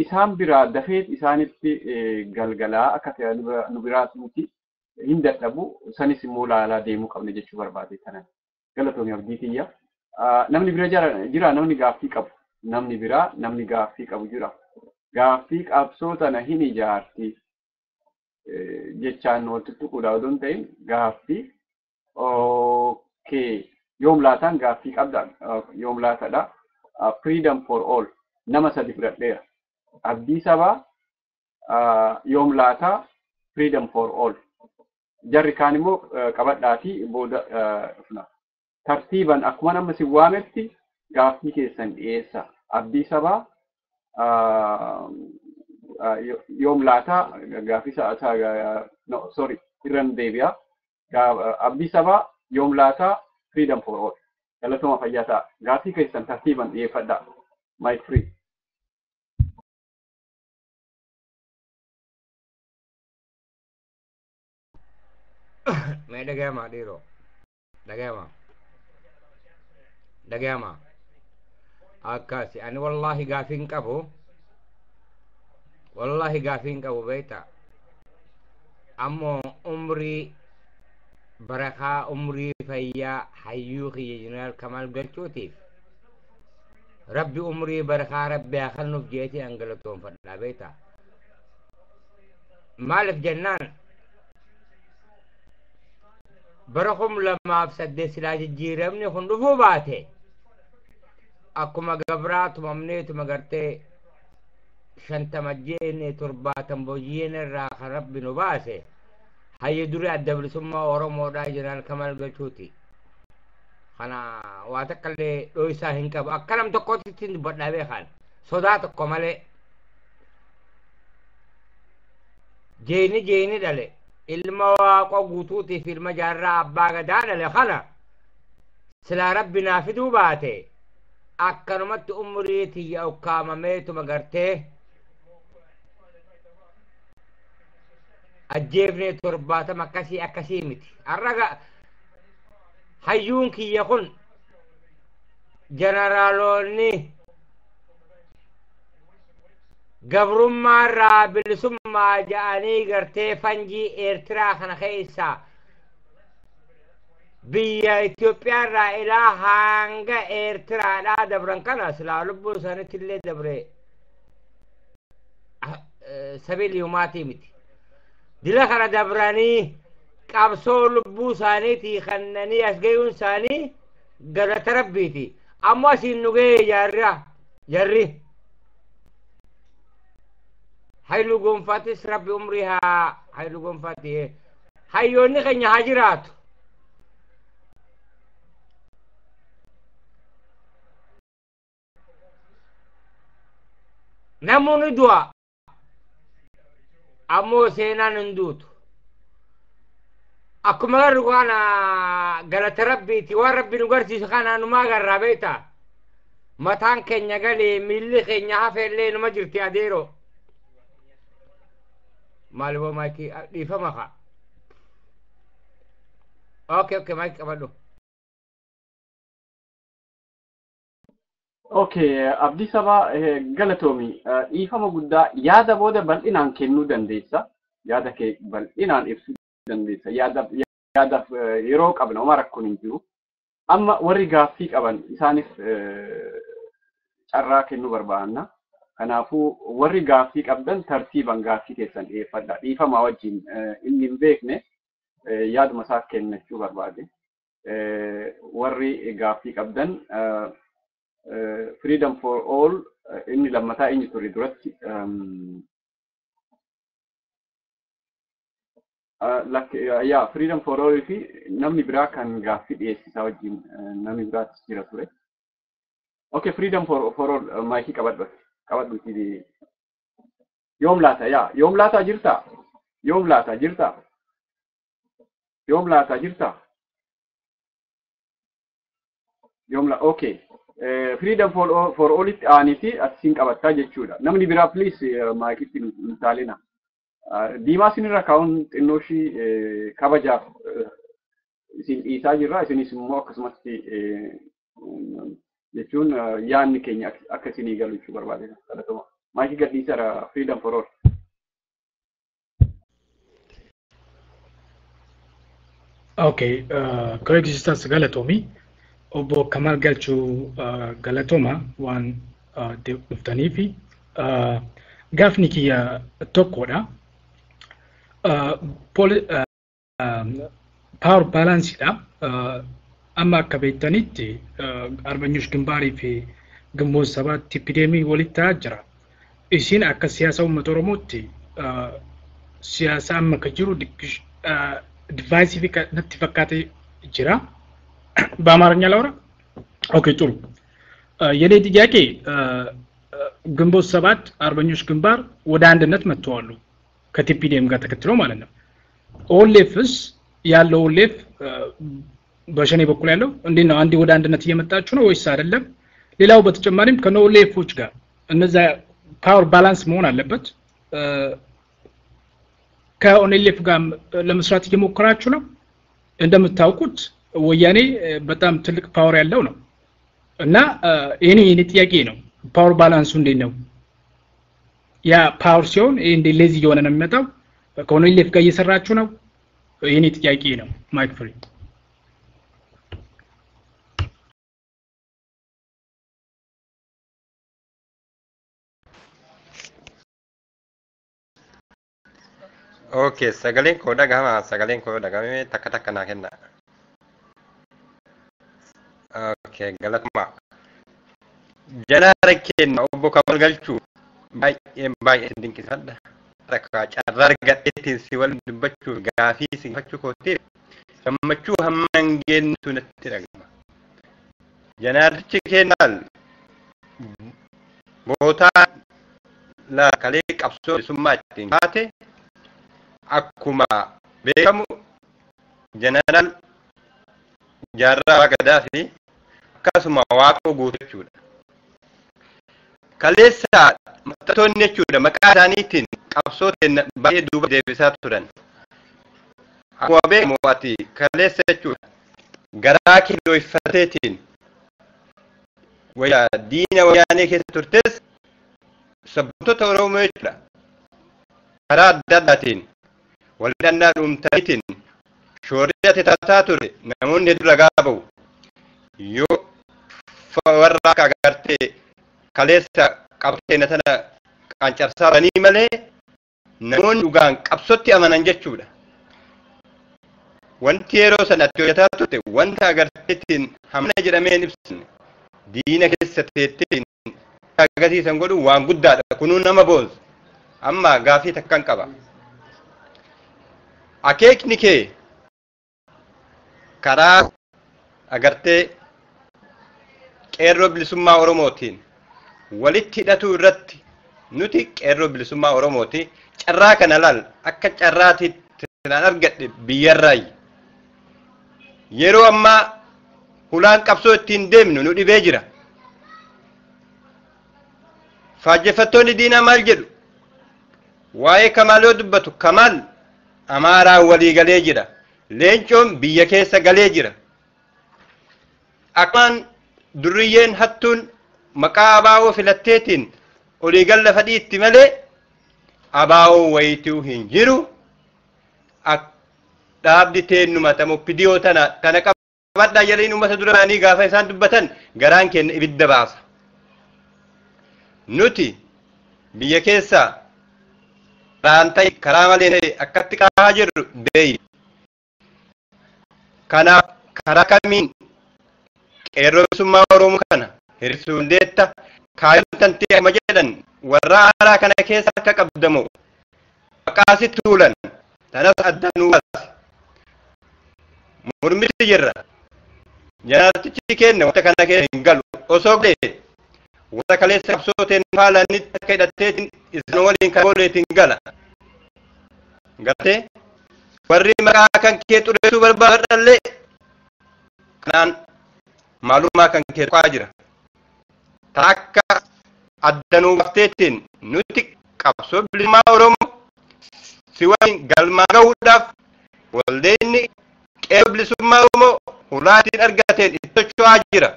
isaan biraa dafeet isaanitti galgalaa akka ta'e nu biraas miti hin dadhabu sanis immoo laalaa deemuu qabna jechuu barbaade kanan. Galatoomii abdii kiyya. Namni bira jira namni gaaffii qabu. Namni biraa namni gaaffii qabu jira. Gaaffii qabsoo tana hin ijaarti jechaan wal tuttuquudha odoo hin ta'in gaaffii okay yoom laataan gaaffii qabda yoom laatadha. Freedom for all nama sadi fudhadheera. Abdii sabaa yoom laataa Freedom for All. Jarri kaan immoo qabadhaatii booda dhufna. Tartiiban akkuma nama si waametti gaaffii keessan dhiyeessa. Abdii Sabaa yoom laataa gaaffii no sorry irran deebi'a. Abdii Sabaa, yoom laataa, Freedom for All. Galatuma fayyaa ta'a. Gaaffii keessan tartiiban dhiyeeffadhaa. Mic free. Mee dhaga'amaa dhiiroo? Dhaga'amaa? Dhaga'amaa? Akkasi ani wallaahi gaafii hin qabu. Wallaahi gaafii hin qabu beektaa. Ammoo umrii barakaa, umrii fayyaa hayyuu kiyya Jeneraal Kamaal Galchuutiif Rabbi umrii barakaa Rabbi haa kennuuf jeetii an galatoonfadhaa beektaa. Maaliif jennaan, bara 2008 silaa jijjiiramni kun dhufuu baate akkuma gabraa tumamneetuma gartee 50 jeene 70 booji'een irraa kan Rabbi nu baase hayya durii Adda Bilisummaa Oromoodhaa Jeneraal Kamaal Galchuuti. Kana waa takka illee dhooysaa hin qabu. Akka nam tokkootti ittiin dubbadhaa beekan sodaa tokko malee. Jeeni jeeni dhale ilma Waaqoo Guutuutiif ilma Jaarraa Abbaa Gadaa dhale kana silaa Rabbi naa fiduu baate akkanumatti umrii tiyya ukkaamameetuma gartee ajjeefnee 70 akkasii akkasii miti. Har'a hayyuun kiyya kun jeneraaloonni gabrummaa irraa bilisummaa ja'anii gartee fanjii Eertiraa kana keessa biyya Itoophiyaa irraa ilaa hanga Eertiraadhaa dabran kana silaa lubbuu isaaniitti illee dabre sabiilii humaatii miti. Dila kana dabranii qabsoo lubbuu isaaniitii kannanii as ga'uun isaanii galata Rabbiiti. Ammoo asiin nu ga'e jaarraa jarri. Hayilu Gonfaatis Rabbi umrii haa Hayilu Gonfaati hayyoonni keenya haa jiraatu. Namoonni du'a ammoo seenaan hin duutu. Akkuma garru kana galata Rabbiiti waan Rabbi nu garsiisu kana numaa agarraa beektaa. Mataan keenya galee miilli keenya hafeellee numa jirti adeeroo. Maal boo maayikii dhiifama kaa. Okay, maayikii qabadhu. Okay, Abdii Sabaa, galatoomi. Dhiifama guddaa, yaada booda bal'inaan kennuu dandeessa. Yaada kee bal'inaan ibsuu dandeessa. Yaadaaf yeroo qabna, homaa rakkoon hin jiru. Amma warri gaaffii qaban isaaniif carraa kennuu barbaanna. Kanaafuu warri gaaffii qabdan tartiiban gaaffii keessan dhiyeeffadha. Dhiifama wajjin inni hin beekne yaaduma isaa kennachuu barbaade. Warri gaaffii qabdan Freedom for All inni lammataa eenyu ture duratti? Yaa Freedom for All fi namni biraa kan gaaffii dhiyeessisaa wajjin namni biraattis jira ture. Okay, Freedom for All, maayikii qabadhu. Qabadhuuti. Yoom laata yaa yoom laata jirta? Yoom laata jirta? Yoom laata jirta? Yoom la okay. Freedom for All itti aaniiti asiin qabattaa jechuudha. Namni biraa please maayikitti hin taalina. Diimaa isinirra kaa'uun xinnoo ishii kabajaaf isin dhiisaa jirra. Isinis immoo akkasumatti jechuun yaadni keenya akka isinii galu jechuu barbaade. Galatoma. Maayikii gadhiisaadha Freedom for All. Okay, coexistence galatoomi. Obbo Kamal Galchuu, galatoma waan dhuftaniifi. Gaafni kiyya tokkodha. Power balanceidha. Amma akka beektanitti Arbanyush Gimbaarii fi Gimboon Sabaatti TPDM walitti ta'aa jira. Isin akka siyaasa uummata Oromootti siyaasaa amma ka jiru divisive natti fakkaatee jira. በአማርኛ ላውራ? Okay፣ ጥሩ። የኔ ጥያቄ ግንቦት 7 አርበኞች ግንባር ወደ አንድነት መጥተዋል ከ TPDM ጋር ተከትሎ ማለት ነው። OLF ስ ያለው OLF በሸኔ በኩል ያለው እንዴት ነው? አንዴ ወደ አንድነት እየመጣችሁ ነው ወይስ አይደለም? ሌላው በተጨማሪም ከነ OLF ኦች ጋር እነዛ power balance መሆን አለበት። ከ ONLF ጋር ለመስራት እየሞከራችሁ ነው? እንደምታውቁት ወያኔ በጣም ትልቅ power ያለው ነው እና የኔ ጥያቄ ነው power balance ኡ እንዴት ነው? ያ power ሲሆን እንዴ lazy እየሆነ ነው የሚመጣው። ከ ONLF ጋር እየሰራችሁ ነው? የኔ ጥያቄ ነው። Mic free። Okay, sagaleen koo dhagahama, sagaleen koo dhagahame takka takka naa kenna. Okay, galatuma. Jalaara kenna obbo Kamal Galchuu baay'ee baay'ee dinqisadha. Takka carraa argadheetiin si waliin dubbachuuf gaafii si gaafachuu kootiif gammachuu hamma hin geenyetu natti dhagahama. Janaarrichi kennaal bootaa laakalee qabsoo bilisummaa ittiin kaate akkuma beekamu jeneraal Jaarraa Gadaa fi akkasuma Waaqoo Guutuu jechuudha. Kaleessa maxxantoonni jechuudha maqaa isaaniitiin qabsoo keenya baay'ee duuba deebisaa turan. Akkuma beekamu ati kaleessa jechuudha garaa kee dooyfateetiin wayyaa diina wayyaanee keessa turtes sabboontota Oromoo jechuudha karaa adda addaatiin waldannaa dhuumtaniitiin shoorri ati taataa ture namoonni hedduu ragaa ba'u. Yoo warra akka agartee kaleessa qabsoo tana qancarsaa turanii malee namoonni dhugaan qabsootti amanan jechuudha. Wanti yeroo sanatti hojjetaa turte wanta agarteettiin hamana jedhamee hin ibsine diina keessa teetteen agarsiisan godhu waan guddaadha. Kunuu nama boonsa. Amma gaafii takkan qaba. Akeekni kee karaa agartee qeerroo bilisummaa Oromootiin walitti hidhatuu irratti nuti qeerroo bilisummaa Oromooti carraa kana laal akka carraatiitti naan argadhe biyyarraayi. Yeroo ammaa hulaan qabsoo ittiin deemnu nu dhibee jira. Faajjefattoonni diinaa maal jedhu? Waa'ee Kamaal yoo dubbatu Kamaal Amaaraan walii galee jira. Leencoon biyya keessa galee jira. Akkaan durriyyeen hattuun maqaa abaa'oo filatteetiin olii galla fadhiitti malee abaa'oo wayituu hin jiru. Dhaabdi teennuma tamoppidiyoo tana tana qabadhaa jedhanii uummata dura ba'anii gaafa isaan dubbatan garaan keenya ibidda baasa. Nuti biyya keessaa karaan ta'e karaa malee ta'e akkatti qaahaa jirru beeyi. Kanaaf karaa kamiin qeerroo bilisummaa Oromoo kana hir'isuu dandeetta kaayyoon tantee amma jedhan warra haaraa kana keessa harka qabdamoo maqaa sitti tuulan tanas adda nuu baase. Mormitti jirra. Janaartichi kenna wanta kana keessa hin galu. Osoo galee warra kaleessa qabsooteen faalanitti akka hidhatteetiin isaan waliin kan booleetiin gala. Gartee warri maqaa kan kee xureessuu barbaadallee kanaan maalummaa kan kee tuqaa jira. Takka adda nuu baafteetiin nuti qabsoo bilisummaa Oromoo si waliin galmaa gahuudhaaf waldeenni qeerroo bilisummaa Oromoo hulaatiin argateen itti socho'aa jira.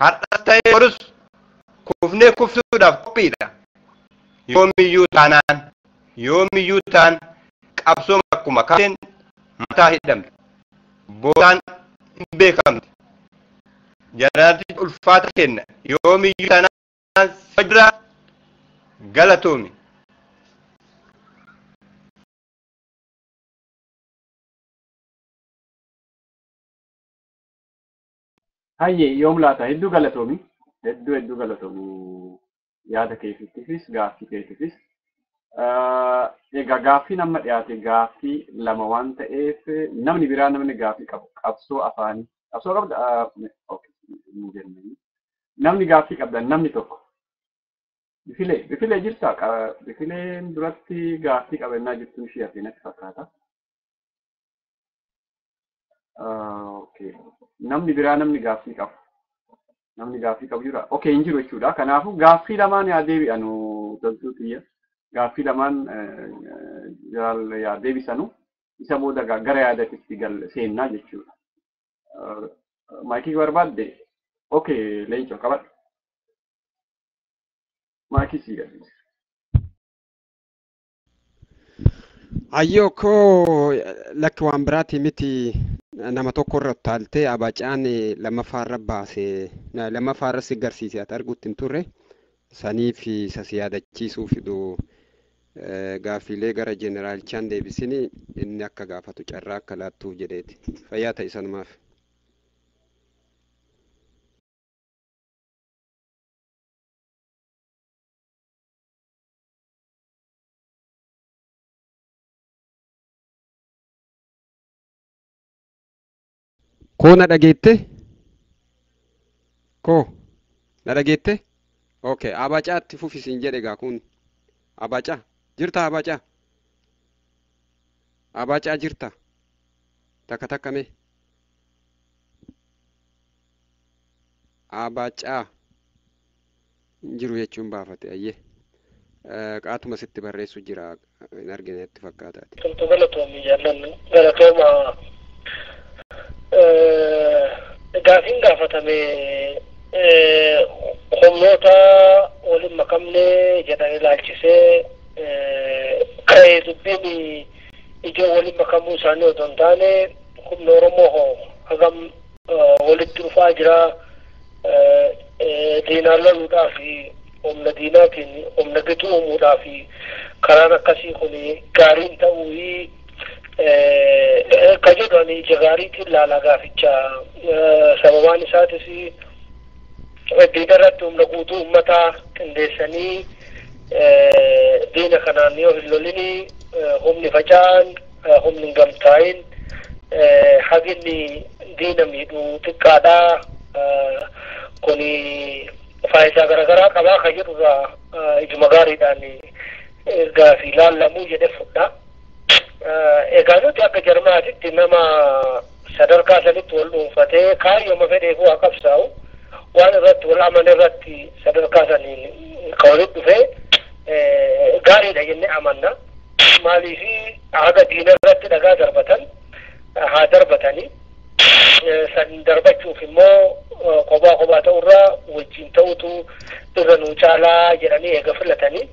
Har'as ta'ee borus kufnee kufsuudhaaf qophiidha. Yoomiyyuu taanaan yoomiyyuu taan qabsoon akkuma kaateen mataa hidhamte. Boodaan hin beekamte. Janaarti ulfaata kenna yoomiyyuu taanaan jira galatoomi. Hayyee yoom laata hedduu galatoomi. Hedduu hedduu galatoomi yaada keetiifis gaaffii keetiifis. Egaa gaaffii nama dhiyaate gaaffii lama waan ta'eef namni biraa namni gaaffii qabu qabsoo afaanii qabsoo qabda namni gaaffii qabda namni tokko bifilee bifilee jirta bifileen duratti gaaffii qabannaa jirtu ishee hafe natti fakkaata. Okay. Namni biraa namni gaaffii qabu. Namni gaaffii qabu jira. Okay, hin jiru jechuudha. Kanaafuu gaaffii lamaan yaa deebi'anu toltuu xiyya. Gaaffii lamaan yaa deebisanu isa booda gara yaadatitti seennaa jechuudha. Maayikii barbaadde? Okay, leencoo qabadhu. Maayikii sii gadhiisa. Ayyoo koo lakki waan biraati miti nama tokko irra utaaltee abacaan lammaffaarra baase lammaffaarra si garsiise ati arguutti hin turre saniif isa si yaadachiisuu fidu gaaffiilee gara jeeneraalichaan deebisini inni akka gaafatu carraa akka laattuuf jedheeti fayyaa ta'e sanumaaf. Koo na dhageette? Koo na dhageette? Okay, abacaatti fufisiin jedhe egaa kun abacaa jirta abacaa abacaa jirta takka takka mee abacaa jiru jechuun baafate ayyee qaatuma sitti barreessu jira hin argine natti fakkaataati. Tumtu galatoomii jaallannu galatooma gaafiin gaafatame humnoota waliin makamne jedhan ilaalchisee ka'ee dubbiin ijoo waliin makamuu isaanii otoo hin taane humna Oromoo hoo hagam walitti dhufaa jira diinaan loluudhaa fi humna diinaatiin humna gituu uumuudhaa fi karaan akkasii kun gaariin ta'uu ka jedhu ani ija gaariitiin ilaalaa gaaficha sababaan isaatis diina irratti humna guutuu uummataa qindeessanii diina kanaan yoo hin lolini humni faca'an humni hin gamtaa'in haginni diina miidhu xiqqaadhaa kuni faayidaa garaagaraa qabaa ka jedhurraa ijuma gaariidhaan gaafii laallamuu jedhe fudha. Egaa nuti akka jarmaatitti nama sadarkaa sanitti wal dhuunfatee kaayyooma fedheef waa qabsaa'u waan irratti wal amane irratti sadarkaa saniin ka walitti dhufee gaariidha jennee amanna. Maaliif haga diina irratti dhagaa darbatan haa darbatanii san darbachuuf immoo kophaa kophaa ta'urraa wajjin ta'utu irra nuu caalaa jedhanii eega filatanii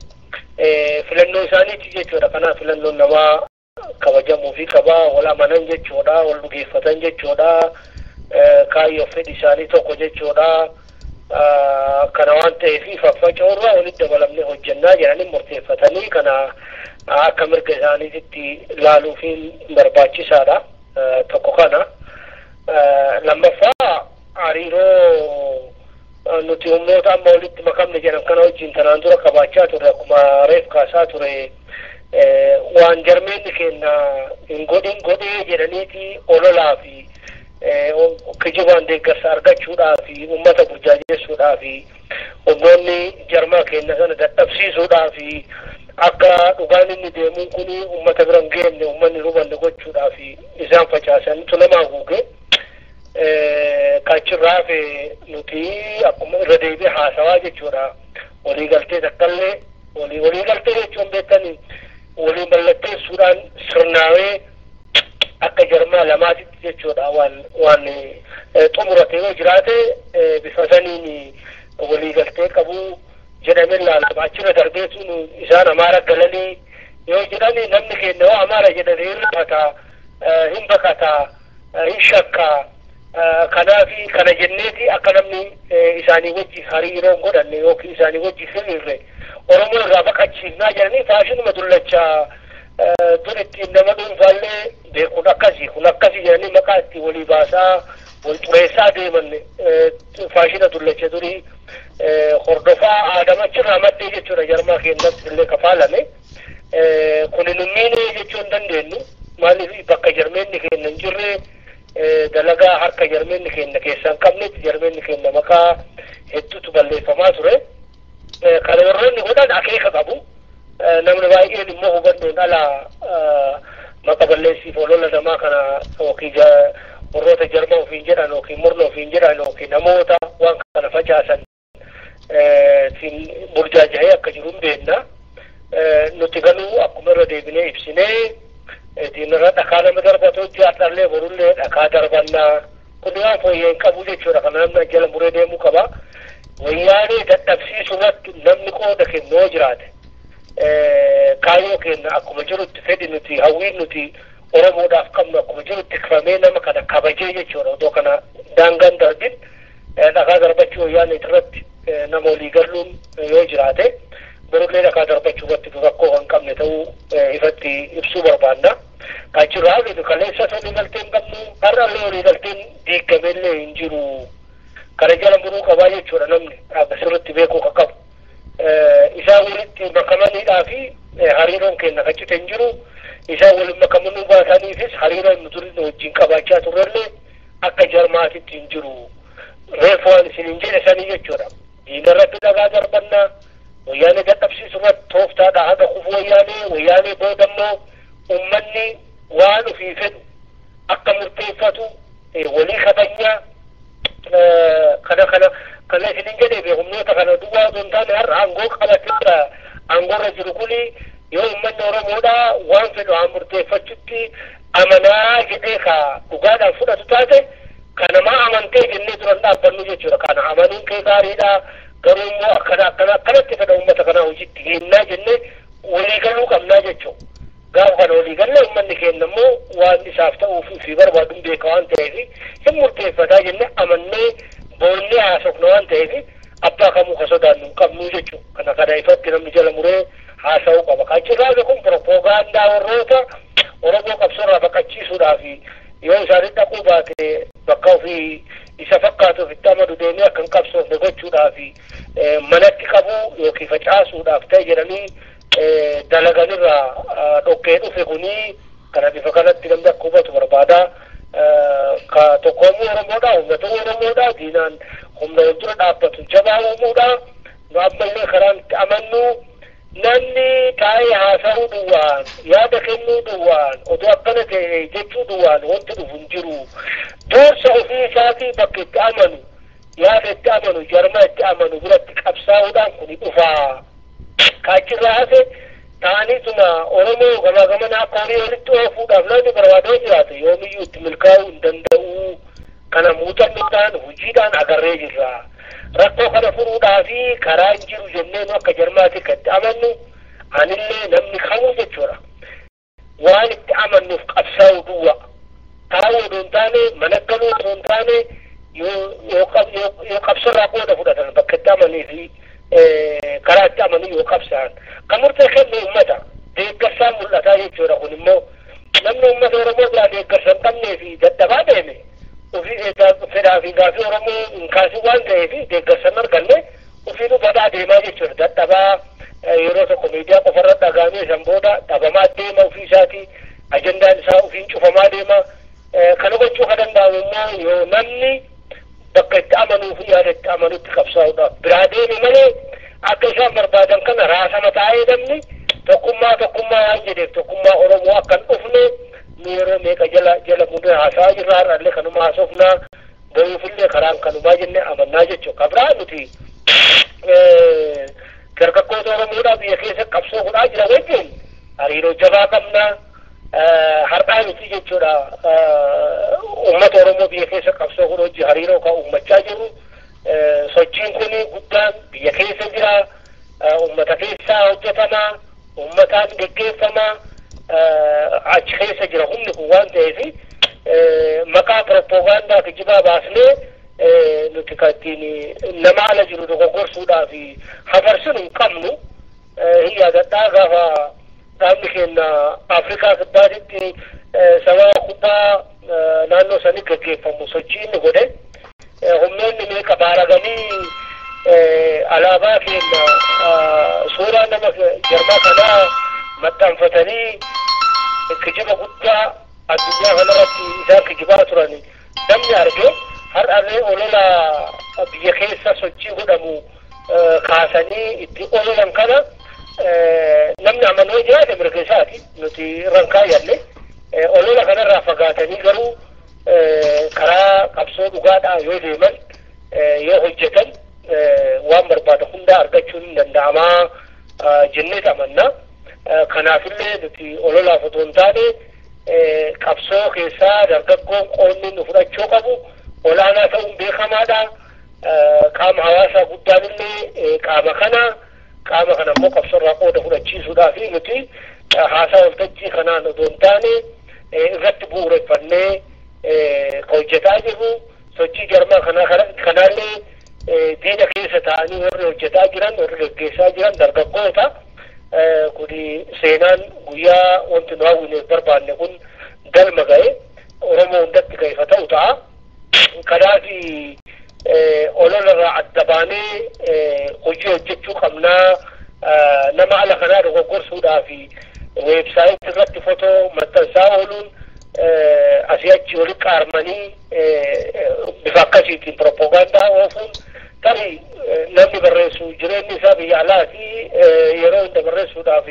filannoo isaaniiti jechuudha. Kanaaf filannoon namaa kabajamuu fi qabaa wal amanan jechuudha, wal dhugeeffatan jechuudha, kaayyoo fedhi isaanii tokko jechuudha. Kana waan ta'eef faffaca'urraa walitti dabalamnee hojjennaa jedhanii murteeffatanii kana akka mirga isaaniitti laaluufiin barbaachisaadha. Tokko kana. Lammaffaa hariiroo nuti humnoota amma walitti makamne jedhan kana wajjin tanaan dura qabaachaa turre akkuma reef kaasaa ture waan jarmeenni keenya hin godhin godhee jedhaniiti ololaa fi kijibaan deeggarsa argachuudhaa fi uummata burjaajessuudhaa fi humnoonni jarmaa keenya sana dadhabsiisuudhaa fi akka dhugaan inni deemuun kun uummata bira hin geenne uummanni hubanne gochuudhaa fi isaan facaasanitu nama haguuge. Kachirraa hafe nuti akkuma irra deebi'ee haasawaa jechuudha. Waliigaltee takkallee waliigaltee jechuun beektanii walii mallatteessuudhaan sirnaawee akka jarmaa lamaatitti jechuudha waan waan xumurate yoo jiraate bifa saniin waliigaltee qabu jedhamee ilaalama. Achirra darbeetu isaan amaara galanii yoo jedhani namni keenya yoo amaara jedhanii hin rifata, hin baqata, hin shakka. Kanaaf kana jenneeti akka namni isaanii wajji hariiroo hin godhanne yookiin isaanii wajji hiriirre Oromoo irraa baqachiifnaa jedhanii faashinuma dullachaa dur ittiin nama dhuunfaallee beekuun akkasii kun akkasii jedhanii maqaa itti walii baasaa wal xureessaa deeman faashina dullacha durii hordofaa aadama achirraa maddee jechuudha jarmaa keenyatti illee kafaalame. Kun nu miine jechuu hin dandeenyu. Maaliif bakka jarmeenni keenya hin jirre dalagaa harka jarmeenni keenya keessaa hin qabnetti jarmeenni keenya maqaa hedduutu balleeffamaa ture. Kana warroonni godhan akeeka qabu. Namni baay'een immoo hubannoon ala maqa balleessiif olola namaa kana yookiin warroota jarma ofiin jedhan yookiin murna ofiin jedhan yookiin namoota waan kana facaasan burjaaja'ee akka jiru hin beekna. Nuti garuu akkuma irra deebinee ibsinee diinarra dhakaa nama darbatu jaadhallee borullee dhakaa darbannaa. Kun waan fooyyee hin qabu jechuudha. Kana namni jala muree deemuu qaba. Wayyaanee dadhabsiisuu irratti namni qooda kennu yoo jiraate kaayyoo keenya akkuma jirutti fedhi nuti hawwiin nuti Oromoodhaaf qabnu akkuma jirutti tikfamee nama kana kabajee jechuudha. Otoo kana daangaan darbin dhakaa darbachuu wayyaanee irratti nama walii galuun yoo jiraate borullee dhakaa darbachuu irratti rakkoo kan qabne ta'uu ifatti ibsuu barbaanna. Kachirraa nuti kaleessa walii galtee hin qabnu har'allee walii galteen diigamellee hin jiru. Kana jala muruu qabaa jechuudha namni sirriitti beekuu kan qabu. Isaan walitti makamaniidhaa fi hariiroon keenya kan cite hin jiru. Isaan waliin makamanii baataniifis hariiroon nuti wajjin qabaachaa turrellee akka jarmaatitti hin jiru. Reefu waan isin hin jedhe sanii jechuudha. Diinarratti dhagaa darbannaa wayyaanee dadhabsiisuu irratti tooftaadhaa haga kufu wayyaanee booda immoo uummanni waan ofii fedhu akka murteeffatu walii kabajnaa kana kana kana isin hin jedhe humnoota kana duwwaa osoo hin taane har'a aangoo qabateera aangoorra jiru kuni yoo uummanni Oromoodhaa waan fedhu haa murteeffachutti amanaa jedhee ka dhugaadhaan fudhatu taate kanamaa amantee jennee duran dhaabbannu jechuudha. Kana amanuun kee gaariidha garuu immoo akkana akkana akkanatti fedha uummata kanaa hojiitti geennaa jennee walii galuu qabnaa jechuudha. Gaafa kana walii galle uummanni keenya immoo waan isaaf ta'uuf fi barbaadu beeka waan ta'eef hin murteeffataa jennee amannee boonnee haasofna waan ta'eef abbaa kamuu ka sodaannu hin qabnu jechuudha. Kana kana ifatti namni jala muree haasa'uu qaba. Kachirraa kun propoogaandaa warroota Oromoo qabsoorraa baqachiisuudhaaf yoo isaan dhaquu baate bakka ofii isa fakkaatu ofitti amanu deemee akka hin qabsoofne gochuudhaaf manatti qabuu yookiin facaasuudhaaf ta'e jedhanii dalaganirraa dhokkee dhufe kuni kana bifa kanatti namni akka hubatu barbaada. Ka tokkoomuu Oromoodhaa, humna Oromoodhaa, diinaan humna wal dura dhaabbatu jabaa uumuudha. Nu ammallee karaan itti amannu namni taa'ee haasa'uu duwwaan, yaada kennuu duwwaan, oduu akkana ta'e jechuu duwwaan wanti dhufu hin jiru. Dursa ofii isaatii bakka itti amanu, yaada itti amanu, jarma itti amanu biratti qabsaa'uudhaan kuni dhufa. Kaachirraa hafe ta'aniituma Oromoo gamaa gamana akka horii walitti oofuudhaaf namni barbaadoo jiraate yoomiyyuu itti milkaa'uu hin danda'u. Kana muuxannoodhaan hojiidhaan agarree jirra. Rakkoo kana furuudhaa fi karaa hin jiru jennee nu akka jarmaatti kan itti amannu anillee namni kamuu jechuudha. Waan itti amannuuf qabsaa'uu duwwa. Taa'uu odoo hin taane mana galuu odoo hin taane yoo qabsoorraa qooda fudhatan bakka itti amanii fi karaa itti amanii yoo qabsaa'an. Kan murtee kennu uummata deeggarsaan mul'ataa jechuudha kun immoo namni uummata Oromoo biraa deeggarsa hin qabnee fi dadhabaa deeme ofii fedhaa fi gaafii Oromoo hin kaasin waan ta'eef deeggarsa hin arganne ofiinuu badaa deemaa jechuudha. Dadhabaa yeroo tokko miidiyaa qofarra dhagahamee san booda dhabamaa deema ofii isaatii ajandaan isaa ofiin cufamaa deema. Kana gochuu kan danda'amu immoo yoo namni bakka itti amanuu fi yaada itti amanutti qabsaa'uudhaaf biraa deeme malee akka isaan barbaadan kana raasama taa'ee namni tokkummaa tokkummaa waan jedheef tokkummaa Oromoo akka hin dhufne nu yeroo meeqa jala jala muree haasa'aa jirra har'allee kanuma haasofnaa boruufillee karaan kanumaa jennee amannaa jechuudha. Kabraa nuti dargaggoota Oromoodhaa biyya keessa qabsoo godhaa jira wajjin hariiroo jabaa qabna. Har'aa miti jechuudha. Uummata Oromoo biyya keessa qabsoo godhu wajjin hariiroo kan uummachaa jiru. Sochiin kun guddaan biyya keessa jira. Uummata keessaa hojjetama. Uummataan geggeeffama. Achi keessa jira humni kun waan ta'eef maqaa propoogaandaa kijibaa baasnee nuti kan ittiin nama ala jiru dogoggorsuudhaaf hafarsinu hin qabnu. Hin yaadadhaa gaafa dhaabni keenya Afrikaa kibbaatitti sababa kubbaa naannoo sanii geggeeffamu sochii inni godhe humnoonni meeqa baaraganii alaabaa keenya suuraa nama jarmaa kanaa Maxxanfatanii kijiba guddaa addunyaa kanarratti isaan kijibaa turan namni arge har'allee olola biyya keessa sochii godhamu kaasanii itti ololan kana namni amanuu jiraate mirga isaati nuti irraan kaayyanne olola kanarraa fagaatanii garuu karaa qabsoo dhugaadhaa yoo deeman yoo hojjetan waan barbaada hundaa argachuun hin danda'amaa jenneet amanna. Kanaafillee nuti ololaaf otoo hin taane qabsoo keessaa dargaggoon qoonni nu fudhachuu qabu olaanaa ta'uun beekamaadha. Qaama hawaasaa guddaan illee qaama kana qaama kana immoo qabsoorraa qooda fudhachiisuudhaaf nuti haasaa waltajjii kanaan otoo hin taane irratti bu'uureffannee hojjetaa jirru sochii jarmaa kanaallee diina keessa ta'anii warri hojjetaa jiran warri gaggeessaa jiran dargaggoota. Kuni seenaan guyyaa wanti nu hawwineef barbaanne kun galma ga'e Oromoo hundatti ga'efa ta'u ta'a. Kanaaf ololarraa adda baanee hojii hojjechuu qabnaa nama ala kanaa dogoggorsuudhaaf weebsaayitii irratti fotoo maxxansaa ooluun asii achi walitti qaarmanii bifa akkasiitiin propoogaandaa oofuun tarii namni barreessu jireenyi isaa biyya alaati yeroo hunda barreessuudhaaf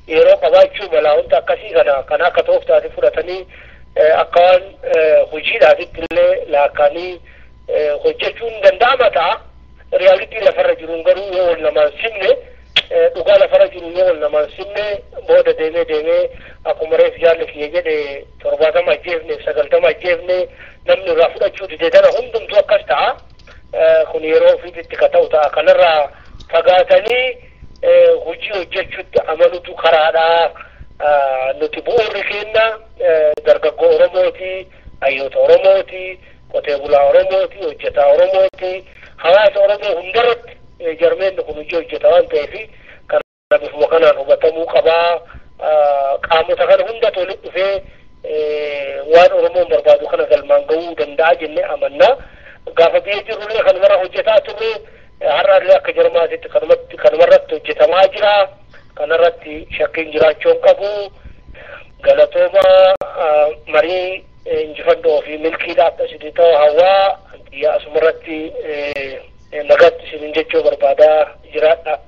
yeroo qabaachuu mala wanta akkasii kana kan akka tooftaatti fudhatanii akka waan hojiidhaafitti illee laakkaanii hojjechuun danda'ama ta'a. Riyaalitii lafarra jiruun garuu yoo wal namaan simne dhugaa lafarra jiru yoo wal namaan simne booda deemee deemee akkuma reef jaalli kiyya jedhe 70 ajjeefne 90 ajjeefne namni irraa fudhachuu dide tana hundumtuu akkas ta'a. Kun yeroo ofiitti ka ta'u ta'a. Kanarraa fagaatanii hojii hojjechuutti amanutu karaadha. Nuti bu'uurri keenya dargaggoo Oromooti, hayyoota Oromooti, qotee bulaa Oromooti, hojjetaa Oromooti, hawaasa Oromoo hundarratti jarmeenni kun hojii hojjeta waan ta'eef kana bifuma kanaan hubatamuu qabaa. Qaamota kana hundatu walitti dhufee waan Oromoon barbaadu kana galmaan ga'uu danda'a jennee amanna. Gaafa biyya jirrullee kanumarra hojjetaa turre har'aallee akka jarmaatitti kanumarratti hojjetamaa jira. Kanarratti shakkiin jiraachuu hin qabu. Galatooma marii injifannoo fi milkiidha akka isinii ta'u hawaa biyya asumarratti nagaatti isiniin jechuu barbaadaa jiraadha.